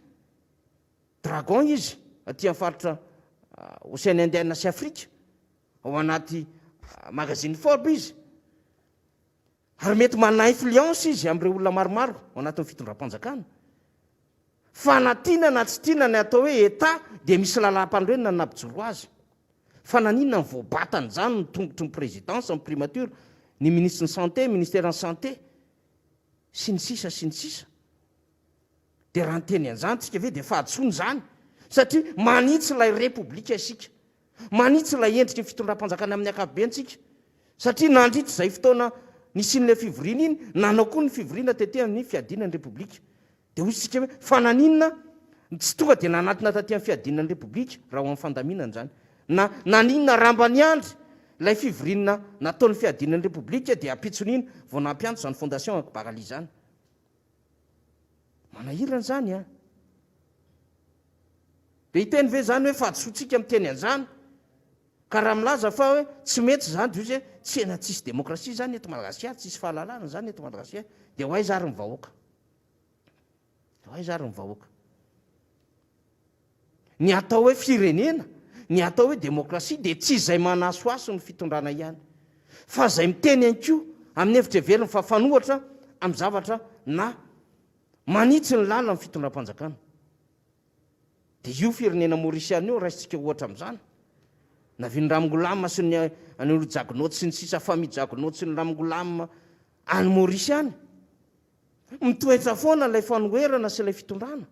dragon izy aty amin'ny faritra Ocean Indiana sy Afrika, ao anaty magazine Forbes izy, ary mety manana influence izy amin'ireo olona maromaro ao anatin'ny fitondram-panjakana. Fa na tiana na tsy tiana ny atao hoe Etat dia misy lalàm-panorenana nampijoro azy. Fa naninona no voabatana izany ny tongotry ny présidence, ny primature, ny ministre ny santé, ministère ny santé, sy ny sisa sy ny sisa. Dia raha niteny an'izany tsika ve dia fahadisoana izany? Satria manitsy ilay repoblika isika. Manitsy ilay endriky ny fitondram-panjakana amin'ny ankapobeny tsika. Satria nandritra izay fotoana nisian'ilay fivoriana iny, nanao koa ny fivoriana tety amin'ny fiadiana ny repoblika. Dia hoy isika hoe, fa naninona no tsy tonga dia nanatona taty amin'ny fiadiana ny Repoblika raha ho amin'ny fandaminana izany? Na naninona raha mba niandry ilay fivoriana nataon'ny fiadiana ny Repoblika dia ampitson'iny vao nampiantso izany Fondation Akbar Ali izany? Manahirana izany an! Dia hiteny ve izany hoe fahadisoantsika miteny an'izany? Ka raha milaza fa hoe tsy mety izany dia hoy izy hoe tsena tsisy demokrasia izany eto Madagasikara, tsisy fahalalana izany eto Madagasikara, dia ho aiza ary ny vahoaka? Ho aiza ary ny vahoaka? Ny atao hoe firenena, ny atao hoe demokrasia dia tsy izay manasohaso ny fitondrana ihany, fa izay miteny ihany koa amin'ny hevitra heveriny fa fanohatra amin'ny zavatra na manitsy ny lalan'ny fitondram-panjakana. Dia io firenena Maorisiana io raisintsika ohatra amin'izany. Navin Ramgoolam sy ny an'ireo Jagnot sy ny sisa famille Jagnot sy ny Ramgoolam any Maorisy any. Mitoetra foana ilay fanoherana sy ilay fitondrana.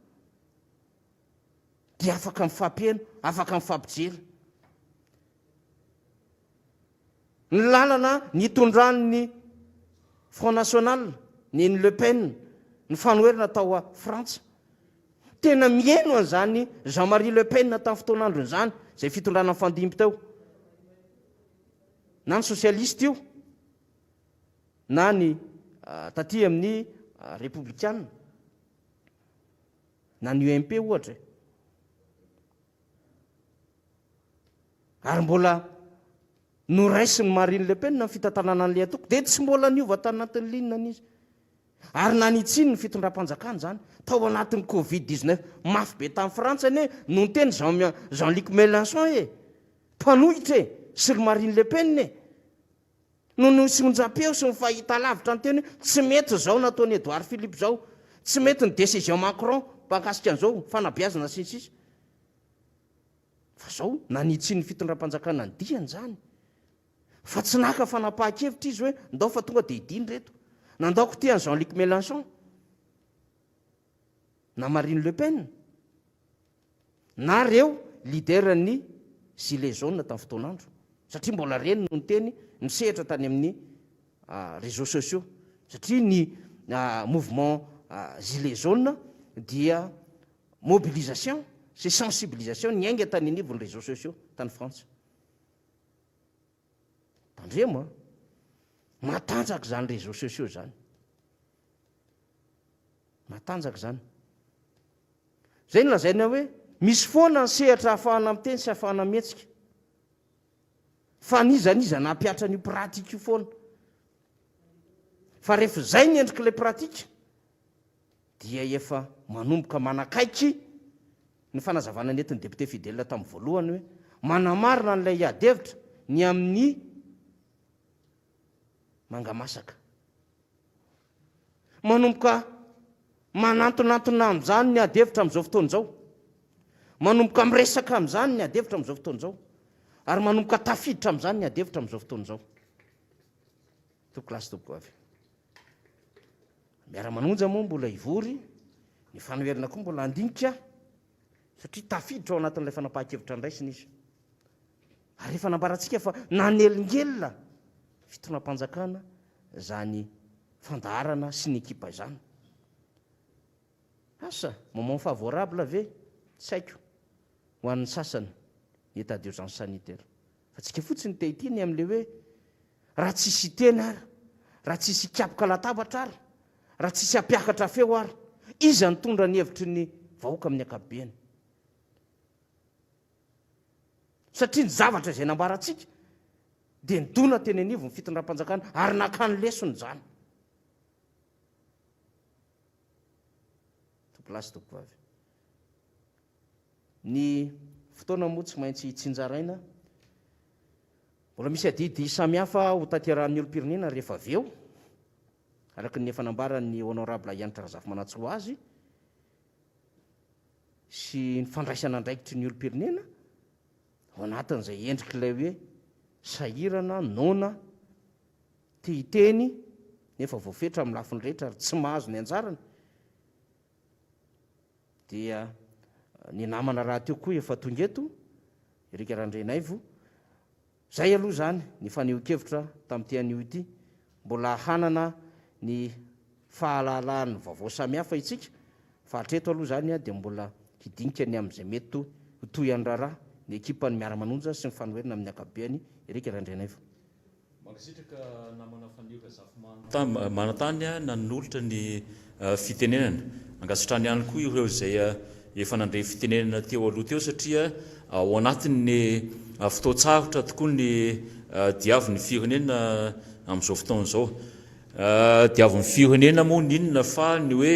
Dia afaka mifampiheno, afaka mifampijery. Ny lalana nitondran'ny Front National, ny an'i Le Pen, ny fanoherana tao Frantsa. Tena miheno an'izany Jean-Marie Le Pen tamin'ny fotoan'androny izany, izay fitondrana nifandimby teo. Na ny sosialista io, na ny taty amin'ny repoblikana, na ny UMP ohatra e. Ary mbola noraisin'i Marine Le Pen ny fitantanana an'ilay antoko, dia tsy mbola niova tanatin'ny ligne izy. Ary nanitsiany ny fitondram-panjakana izany, tao anatin'ny covid 19 mafy be tany Frantsa anie no niteny Jean Jean-Luc Mélenchon e! Mpanohitra e! Sy ry Marine Le Pen e! No nisy onjam-peo sy ny fahitalavitra niteny hoe tsy mety izao nataon'i Edouard Philippe izao, tsy mety ny décision Macron mahakasika an'izao, fanabeazana sy ny sisa. Fa zao, nanitsian'ny fitondram-panjakana ny diany izany. Fa tsy naka fanapahan-kevitra izy hoe ndao fa tonga dia hidiny ireto. Nandao kotia an'i Jean-Luc Mélenchon. Na Marine Le Pen. Na reo leader ny gilets jaunes tamin'ny fotoan'andro. Satria mbola reny no niteny nisehatra tany amin'ny réseaux sociaux. Satria ny mouvement gilets jaunes dia mobilisation sy sensibilisation niainga tany anivon'ny réseaux sociaux tany Frantsa. Tandremo an! Matanjaka izany réseaux sociaux izany. Matanjaka izany. Izay no lazaina hoe misy foana ny sehatra ahafahana miteny sy ahafahana mihetsika. Fa n'iza n'iza nampihatra an'io pratique io foana. Fa rehefa izay ny endrik'ilay pratique dia efa manomboka manakaiky ny fanazavana nentin'ny député Fidèle tamin'ny voalohany hoe manamarina an'ilay ady hevitra ny amin'ny mangamasaka. Manomboka manantonantona amin'izany ny ady hevitra amin'izao fotoana izao. Manomboka miresaka amin'izany ny ady hevitra amin'izao fotoana izao. Ary manomboka tafiditra amin'izany ny ady hevitra amin'izao fotoana izao. Tompokolahy sy tompokovavy. Miara-manonja moa mbola hivory, ny fanoherana koa mbola handinika satria tafiditra ao anatin'ilay fanapahan-kevitra andraisina izy. Ary efa nambarantsika fa nanelingelina fitondram-panjakana izany fandaharana sy ny ekipa izany. Asa, moment favorable ve? Tsy haiko. Ho an'ny sasany, ny état d'urgence sanitaire. Fa tsika fotsiny te hiteny amin'ilay hoe raha tsisy hiteny ary, raha tsisy hikapoka latabatra ary, raha tsisy hampiakatra feo ary, iza nitondra ny hevitry ny vahoaka amin'ny ankapobeny? Satria ny zavatra izay nambarantsika dia nidona teny anivon'ny fitondram-panjakana ary nakany lesona izany. Tompolahy sy tompovavy. Ny fotoana moa tsy maintsy tsinjaraina. Mbola misy adidy samihafa ho tanterahan'ny olom-pirenena rehefa avy eo, araka ny efa nambaran'ny Honorable Hanitra Razafimanantsoa azy, sy ny fandraisana andraikitry ny olom-pirenena ao anatin'izay endrik'ilay hoe sahirana, noana, te hiteny nefa voafetra amin'ny lafiny rehetra ary tsy mahazo ny anjarany. Dia ny namana rahateo koa efa tonga eto, Eric Randrianaivo. Izay aloha izany ny fanehoan-kevitra tamin'ity anio ity. Mbola hanana ny fahalalahan'ny vaovao samihafa isika, fa hatreto aloha izany dia mbola hidinika ny amin'izay mety ho tohin'ny raharaha ny ekipan'ny Miara-manonja sy ny fanoherana amin'ny ankapobeny, Eric Randrianaivo. Mankasitraka namana Fanilo Razafimanantany nanolotra ny fitenenana. Ankasitrahana ihany koa ireo izay efa nandre fitenenana teo aloha teo satria ao anatin'ny fotoan-tsarotra tokoa ny diavin'ny firenena amin'izao fotoana izao. Diavin'ny firenena moa ny inona fa ny hoe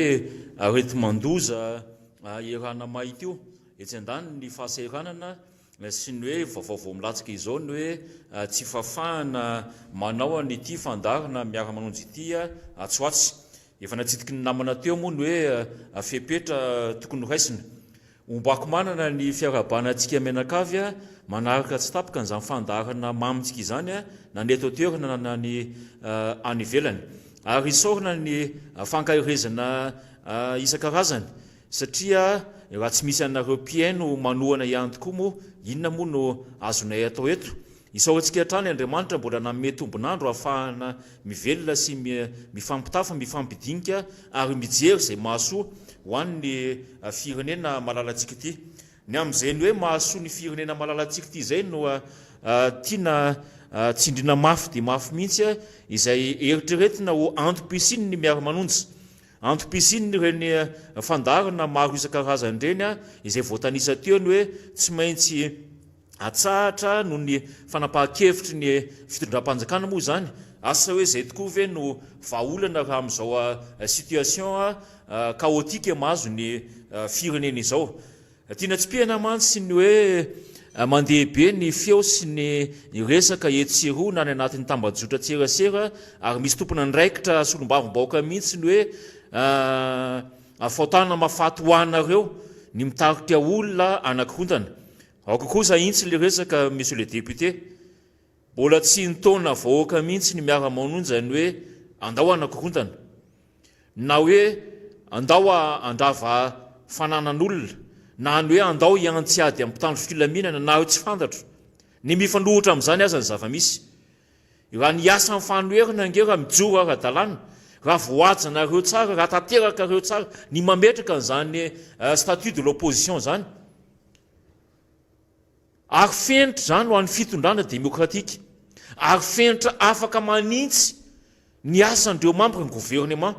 areti-mandoza iarahana mahita io. Etsy andaniny ny fahasahiranana sy ny hoe vaovao vao milatsaka izao ny hoe tsy fahafahana manao an'ity fandaharana miara-manonja ity atsy ho atsy. Efa natsidiky ny namana teo moa ny hoe fepetra tokony horaisina. Ombako manana ny fiarahabana antsika mianakavy manaraka tsy tapaka an'izany fandaharana mamintsika izany na ny eto an-toerana na ny any ivelany. Ary isaorana ny fankaherezana isan-karazany Satria raha tsy misy anareo mpihaino manohana ihany tokoa moa inona moa no azonay atao eto? Isaorantsika hatrany Andriamanitra mbola nanome tombon'andro ahafahana mivelona sy mifampitafa, mifampidinika ary mijery izay mahasoa ho an'ny firenena malalantsika ity. Ny amin'izay ny hoe mahasoa ny firenena malalantsika ity izay no tiana tsindriana mafy dia mafy mihitsy izay eritreretina ho antom-pisian'ny miara-manonja. Antom-pisian'ireny fandaharana maro isan-karazany ireny izay voatanisa teo ny hoe tsy maintsy atsahatra noho ny fanapahan-kevitry ny fitondram-panjakana moa izany. Asa hoe izay tokoa ve no vahaolana raha amin'izao situation chaotique mahazo ny firenena izao. Tiana tsipihana mantsy ny hoe mandeha be ny feo sy ny resaka etsy sy eroa na any anatin'ny tambajotran-tserasera ary misy tompon'andraikitra solombavambahoaka mihitsy ny hoe fahotana mahafaty ho anareo ny mitarika olona hanakorontana. Aoka kosa ahintsy le resaka Monsieur le député. Mbola tsy nitaona vahoaka mihitsy ny miara-manonja ny hoe andao hanakorontana. Na hoe andao handrava fananan'olona. Na ny hoe andao hiantsy ady amin'ny mpitandro filaminana na tsy fantatro. Ny mifanohitra amin'izany aza ny zava-misy. Raha ny asan'ny fanoherana ange raha mijoro ara-dalàna, raha voahajanareo tsara, raha tanterakareo tsara ny mametraka an'izany statut de l'opposition izany, ary fenitra izany ho an'ny fitondrana demokratika, ary fenitra afaka manintsy ny asan'ireo membre ny gouvernement,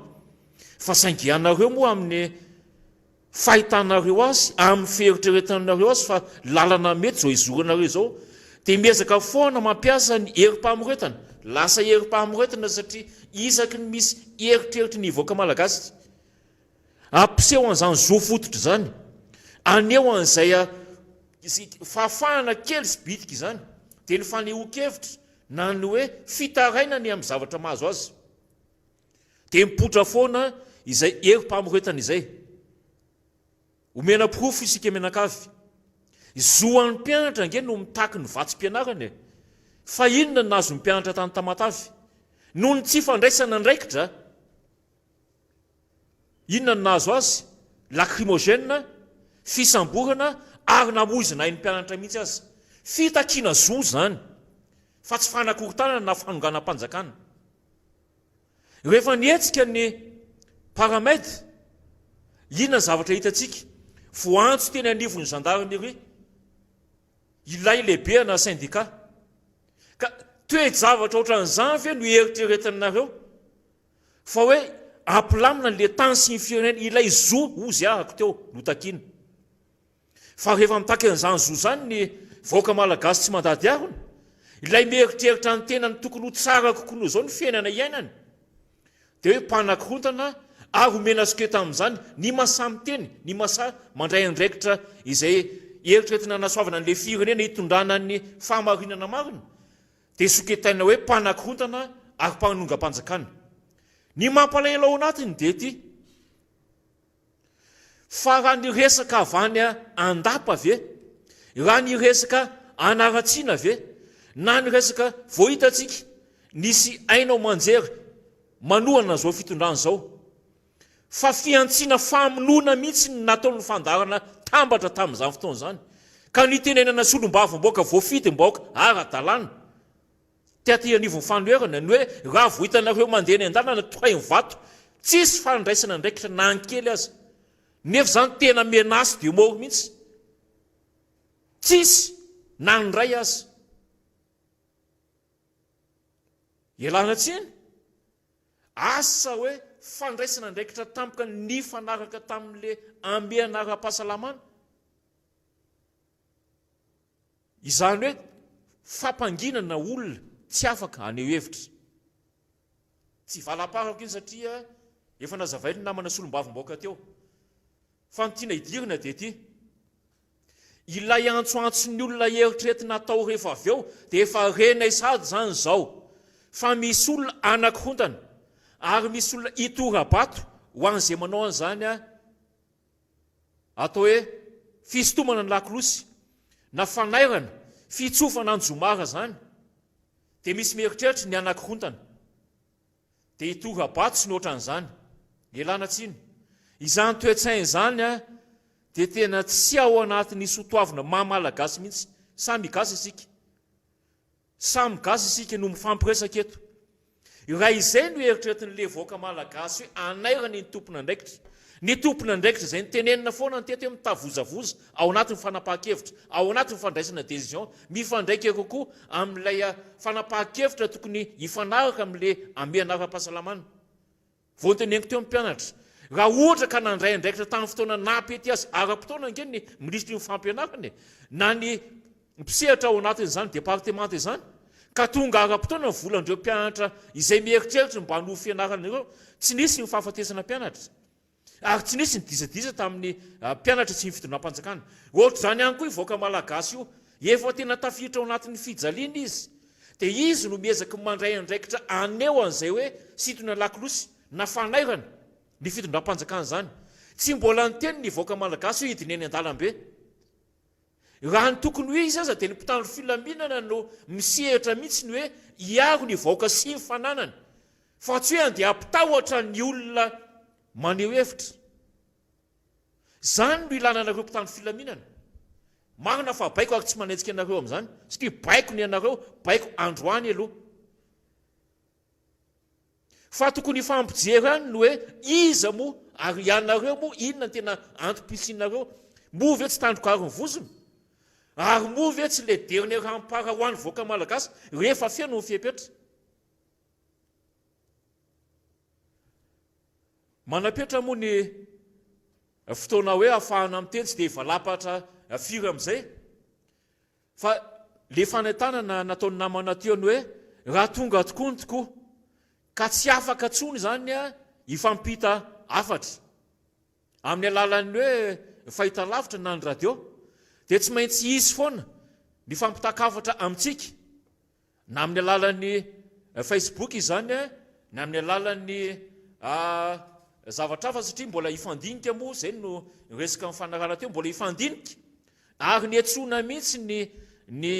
fa saingy ianareo moa amin'ny fahitanareo azy, amin'ny fieritreretanareo azy fa lalana mety izao izoranareo izao, dia miezaka foana mampiasa ny herim-pamoretana. Lasa herim-pamoretana satria isaky ny misy eritreritry ny vahoaka malagasy hampiseho an'izany zo fototra izany, haneho an'izay fahafahana kely sy bitika izany, dia ny fanehoan-kevitra na ny hoe fitarainany amin'ny zavatra mahazo azy. Dia mipoitra foana izay herim-pamoretana izay. Omena porofo isika mianakavy. Zo an'ny mpianatra ange no mitaky ny vatsim-pianarana e! Fa inona no nahazo ny mpianatra tany Tamatave? Noho ny tsy fandraisana andraikitra? Inona no nahazo azy? Lacrymogène, fisamborana ary namoizina ain'ny mpianatra mihitsy aza. Fitakiana zo izany fa tsy fanakorontanana na fanonganam-panjakana. Rehefa nihetsika ny Paramed, inona ny zavatra hitantsika? Voaantso teny anivon'ny gendarmerie ilay lehibena syndicat. Ka toe-javatra ohatran'izany ve no eritreretinareo fa hoe hampilamina ny tany sy ny firenena, ilay zo hozy ahako teo no takiana. Fa rehefa mitaky an'izany zo izany ny vahoaka malagasy tsy mandady harona, ilay mieritreritra ny tenany tokony ho tsara kokoa noho izao ny fiainana iainany, dia hoe mpanakorontana ary omena soketa amin'izany ny masaha miteny, ny masaha mandray andraikitra izay eritreretina hanasoavana an'ilay firenena hitondrana ny fahamarinana marina, dia soketaina hoe mpanakorontana ary mpanongam-panjakana. Ny mampalahelo ao anatiny dia ity. Fa raha ny resaka avy any an-dapa ve? Raha ny resaka anaratsiana ve? Na ny resaka vao hitantsika nisy haino aman-jery manohana izao fitondrana izao? Fa fihantsiana famonoana mihitsy no nataon'ny fandaharana tambatra tamin'izany fotoana izany ka nitenenana solombavambahoaka voafidim-bahoaka ara-dalàna Te aty anivon'ny fanoherana ny hoe raha vao hitanareo mandeha eny an-dalana tohay ny vato, tsisy fandraisana andraikitra na ny kely aza. Nefa izany tena menace de mort mihitsy. Tsisy na ny iray aza. Ialana tsiny. Asa hoe fandraisana andraikitra tampoka nifanaraka tamin'le hamehana ara-pahasalamana. Izany hoe fampanginana olona tsy afaka haneho hevitra. Tsy valam-parako iny satria efa nazavain'ny namana solombavambahoaka teo. Fa ny tiana hidirana dia ity. Ilay antsoantson'ny olona eritreretina atao rehefa avy eo dia efa renay sahady izany izao fa misy olona anakorontana ary misy olona hitora-bato ho an'izay manao an'izany Atao hoe fisintomana ny lakolosy na fanairana, fitsofana anjomara izany dia misy mieritreritra ny hanakorontana. Dia hitora-bato sy ny ohatran'izany. Ialana tsiny. Izany toe-tsaina izany dia tena tsy ao anatin'ny soatoavina maha Malagasy mihitsy. Samy gasy isika. Samy gasy isika no mifampiresaka eto. Raha izay no eritreretin'le vahoaka malagasy hoe hanairana ny tompon'andraikitra, ny tompon'andraikitra izay notenenina foana ny teto hoe mitavozavoza ao anatin'ny fanapahan-kevitra, ao anatin'ny fandraisana décision, mifandraika kokoa amin'ilay fanapahan-kevitra tokony hifanaraka amin'le hamehana ara-pahasalamana. Vao noteneniko teo ny mpianatra, raha ohatra ka nandray andraikitra tamin'ny fotoana naha-pety azy ara-potoana ange ny minisitry ny fampianarana e, na ny mpisehatra ao anatin'izany departemanta izany, ka tonga ara-potoana ny volan'ireo mpianatra izay mieritreritra ny mba hanohy fianarana ireo, tsy nisy ny fahafatesana mpianatra. Ary tsy nisy ny disadisa tamin'ny mpianatra sy ny fitondram-panjakana. Ohatr'izany ihany koa io vahoaka malagasy io. Efa tena tafiditra ao anatin'ny fijaliana izy. Dia izy no miezaky mandray andraikitra haneho an'izay hoe sintona lakolosy na fanairana ny fitondram-panjakana izany. Tsy mbola niteny ny vahoaka malagasy hoe hidina eny an-dalambe. Raha ny tokony ho izy aza dia ny mpitandro filaminana no misehatra mihitsy ny hoe hiaro ny vahoaka sy ny fananany fa tsy hoe andeha hampitahotra ny olona maneho hevitra. Izany no ilana anareo mpitandro filaminana. Marina fa baiko ary tsy manenjika anareo amin'izany satria baiko ny anareo, baiko androany aloha. Fa tokony hifampijery ihany ny hoe iza moa ary ianareo moa inona ny tena antom-pisianareo? Moa ve tsy tandroka aro ny vozona? Ary moa ve tsy le dernier rempart ho an'ny vahoaka malagasy rehefa feno ny fepetra? Manam-petra moa ny fotoana hoe ahafahana miteny tsy dia hivalapatra firy amin'izay. Fa le fanentanana nataon'ny namana teo ny hoe raha tonga tokoa ny tokoa ka tsy afaka tsony izany hifampita hafatra amin'ny alalan'ny hoe fahitalavitra na ny radio dia tsy maintsy hisy foana ny fampitan-kafatra amintsika Na amin'ny alalan'ny Facebook izany na amin'ny alalan'ny zavatra hafa satria mbola hifandinika moa, izay no resaka nifanarahana teo, mbola hifandinika ary niantsoana mihitsy ny ny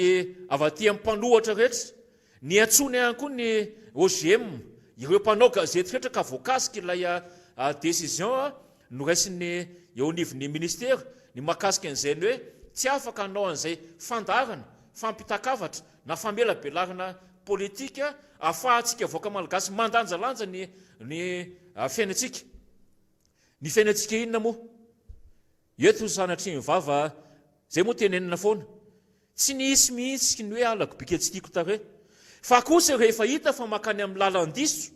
avy aty amin'ny mpanohatra rehetra, niantsoana ihany koa ny OGM, ireo mpanao gazety rehetra ka voakasika ilay décision Noraisin'ny eo anivon'ny minisitera ny mahakasika an'izay ny hoe tsy afaka hanao an'izay fandaharana, fampitan-kafatra na famelabelarana politika ahafahantsika vahoaka malagasy mandanjalanja ny ny fiainantsika. Ny fiainantsika inona moa? Eto sanatria ny vava izay moa tenenina foana. Tsy nisy mihitsy ny hoe halako bika tsy tiako tarehy. Fa kosa rehefa hita fa mankany amin'ny lalan-diso,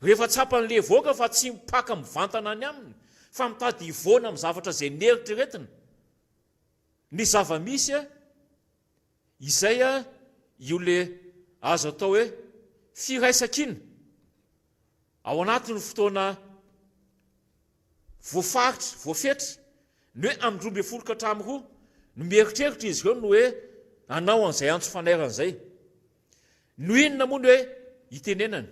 rehefa tsapan'ilay vahoaka fa tsy mipaka mivantana any aminy fa mitady hivoana amin'ny zavatra izay neritreretina, ny zava-misy izay io le azo atao hoe firaisankina ao anatin'ny fotoana Voafaritra, voafetra, ny hoe amin'ny 12 ka hatramin'ny roa no mieritreritra izy ireo ny hoe hanao an'izay antso fanairana izay. No inona moa ny hoe itenenana?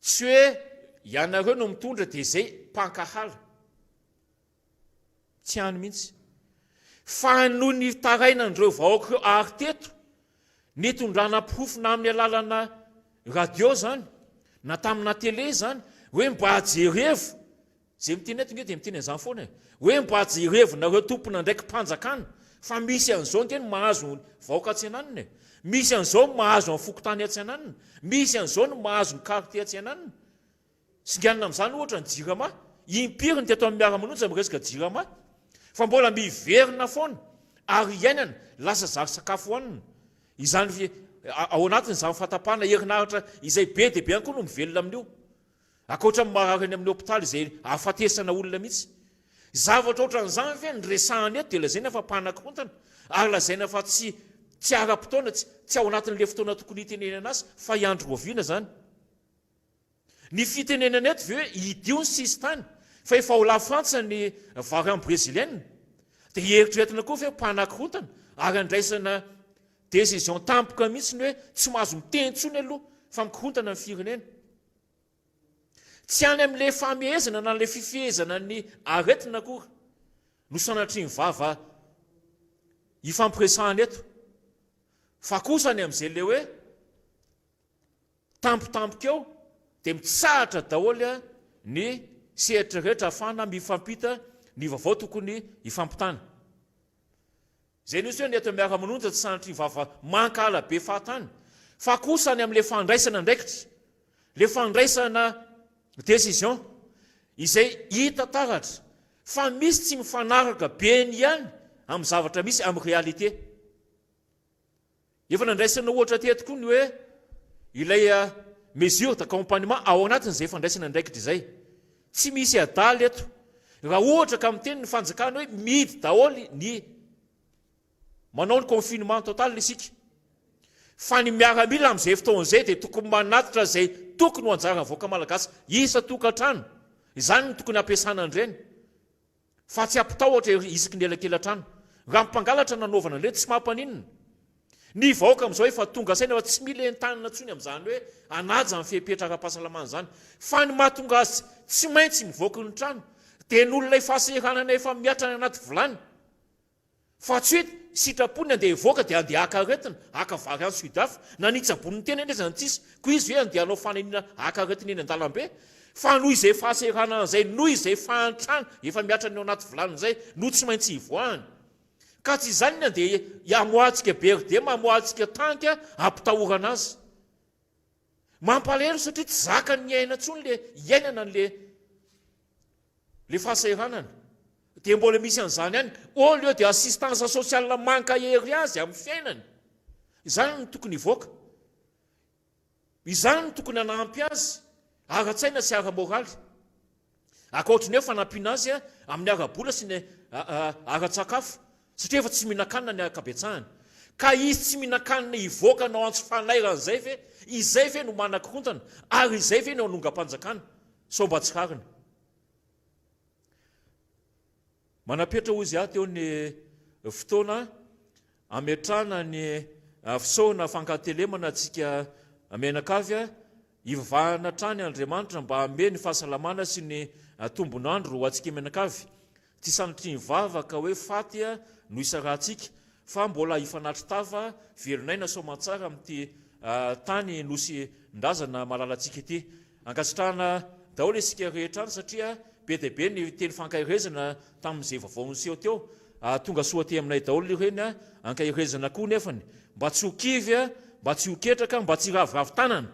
Tsy hoe ianareo no mitondra dia izay mpankahala. Tsy any mihitsy. Fa noho ny tarainan'ireo vahoaka ireo ary teto, nitondrana porofo na amin'ny alalana radio izany, na tamina télé izany, hoe mba jerevo, izay miteny eto nge dia miteny an'izany foana e, hoe mba jerevonareo tompon'andraiki-panjakana fa misy an'izao nge ny mahazo ny vahoaka atsy ananona e, misy an'izao ny mahazo ny fokontany atsy ananona, misy an'izao ny mahazo ny quartier atsy ananona. Singanina amin'izany ohatra ny Jirama. Impiry ny teto amin'ny Miara-manonja miresaka Jirama fa mbola miverina foana ary iainana, lasa zary sakafo hohanina. Izany ao anatin'izany fahatapahana herinaratra izay be dia be ihany koa no mivelona amin'io. Ankoatra ny marary any amin'ny hopitaly izay ahafatesana olona mihitsy. Zavatra ohatran'izany ve ny resahana eto dia lazaina fa mpanakorontana ary lazaina fa tsy tsy ara-potoana, tsy ao anatin'ilay fotoana tokony hitenenana azy fa hiandry oviana izany? Ny fitenenana eto ve hoe idio ny sisintany fa efa ao lafrantsa ny variant brésilienne dia eritreretina koa ve mpanakorontana ary andraisana décision tampoka mihitsy ny hoe tsy mahazo miteny intsony aloha fa mikorontana ny firenena. Tsy any amin'ilay famehezana na ilay fifehezana ny aretina akory no sanatria ny vava ifampiresahana eto fa kosa any amin'izay ilay hoe Tampotampoka eo dia mitsahatra daholo ny sehatra rehetra ahafahana mifampita ny vaovao tokony hifampitana. Izay nisy hoe ny eto Miara-manonja tsy sanatria vava mankahala be fahatany fa kosa any amin'ilay fandraisana andraikitra, ilay fandraisana décision izay hita taratra fa misy tsy mifanaraka be ny ihany amin'ny zavatra misy amin'ny réalité. Efa nandraisana ohatra teto koa ny hoe ilay mesure d'accompagnement ao anatin'izay fandraisana andraikitra izay. Tsy misy adala eto. Raha ohatra ka miteny ny fanjakana hoe mihidy daholo ny manao ny confinement total isika. Fa ny miaramila amin'izay fotoana izay dia tokony manatitra izay tokony ho anjaran'ny vahoaka malagasy isan-tokantrano. Izany no tokony hampiasana an'ireny. Fa tsy hampitahotra ery isaky ny elakelantrano. Raha mpangalatra nanaovana an'ireny tsy mampaninona. Ny vahoaka amin'izao efa tonga saina fa tsy mila entanina intsony amin'izany hoe hanaja ny fepetra ara-pahasalamana izany. Fa ny mahatonga azy tsy maintsy mivoaka ny trano. Dia noho ilay fahasahiranana efa mihatra any anaty vilany. Fa tsy hoe sitrapony andeha hivoaka dia andeha haka aretina, haka vary any sud af, na ny hitsaboany ny tenany aza ny tsisy, koa izy ve andeha hanao fanenina haka aretina eny an-dalambe? Fa noho izay fahasahiranana izay, noho izay fahantrana efa mihatra ny ao anaty vilany izay no tsy maintsy hivoahany. Ka tsy izany ny andeha hamoahantsika BRD, mamoahantsika tank hampitahorana azy. Mampalahelo satria tsy zakany ny aina intsony le iainana an'le le fahasahiranana. Dia mbola misy an'izany ihany. Au lieu de assistance sociale mankahery azy amin'ny fiainany. Izany no tokony hivoaka. Izany no tokony hanampy azy ara-tsaina sy ara-moraly. Ankoatry ny hoe fanampiana azy amin'ny ara-bola sy ny ara-tsakafo, satria efa tsy mihinan-kanina ny ankabetsahany. Ka izy tsy mihinan-kanina hivoaka hanao antso fanairana izay ve? Izay ve no manakorontana? Ary izay ve no hanongam-panjakana? Sao mba tsy rariny? Manam-petra hozy aho teo ny fotoana ametrahana ny fisaorana fankatelemana antsika mianakavy. Hivavahana hatrany Andriamanitra mba hanome ny fahasalamana sy ny tombon'andro ho antsika mianakavy. Tsy sanatria ny vava ka hoe faty no isarahantsika fa mbola hifanatri-tava velon'aina soamantsara amin'ity tany nosy ndrazana malalantsika ity. Ankasitrahana daholo isika rehetra any satria be dia be ny teny fankaherezana tamin'izay vaovao niseho teo. Tonga soa aty aminay daholo ireny, ankaherezana koa nefany mba tsy ho kivy, mba tsy ho ketraka, mba tsy hiraviravy tanana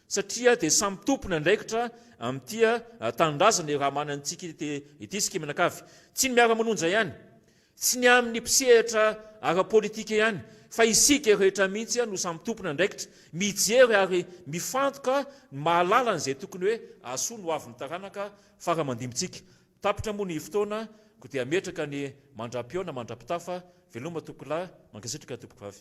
satria dia samy tompon'andraikitra amin'ity tanindrazana iaraha-manantsika ity isika mianakavy. Tsy ny miara-manonja ihany. Tsy ny amin'ny mpisehatra ara-politika ihany fa isika rehetra mihitsy no samy tompon'andraikitra mijery ary mifantoka ny mahalala an'izay tokony hoe hahasoa ny hoavin'ny taranaka fara aman-dimbintsika. Tapitra moa ny fotoana koa dia hametraka ny mandra-pihaona mandra-pitafa. Veloma tompokolahy, mankasitraka tompokovavy.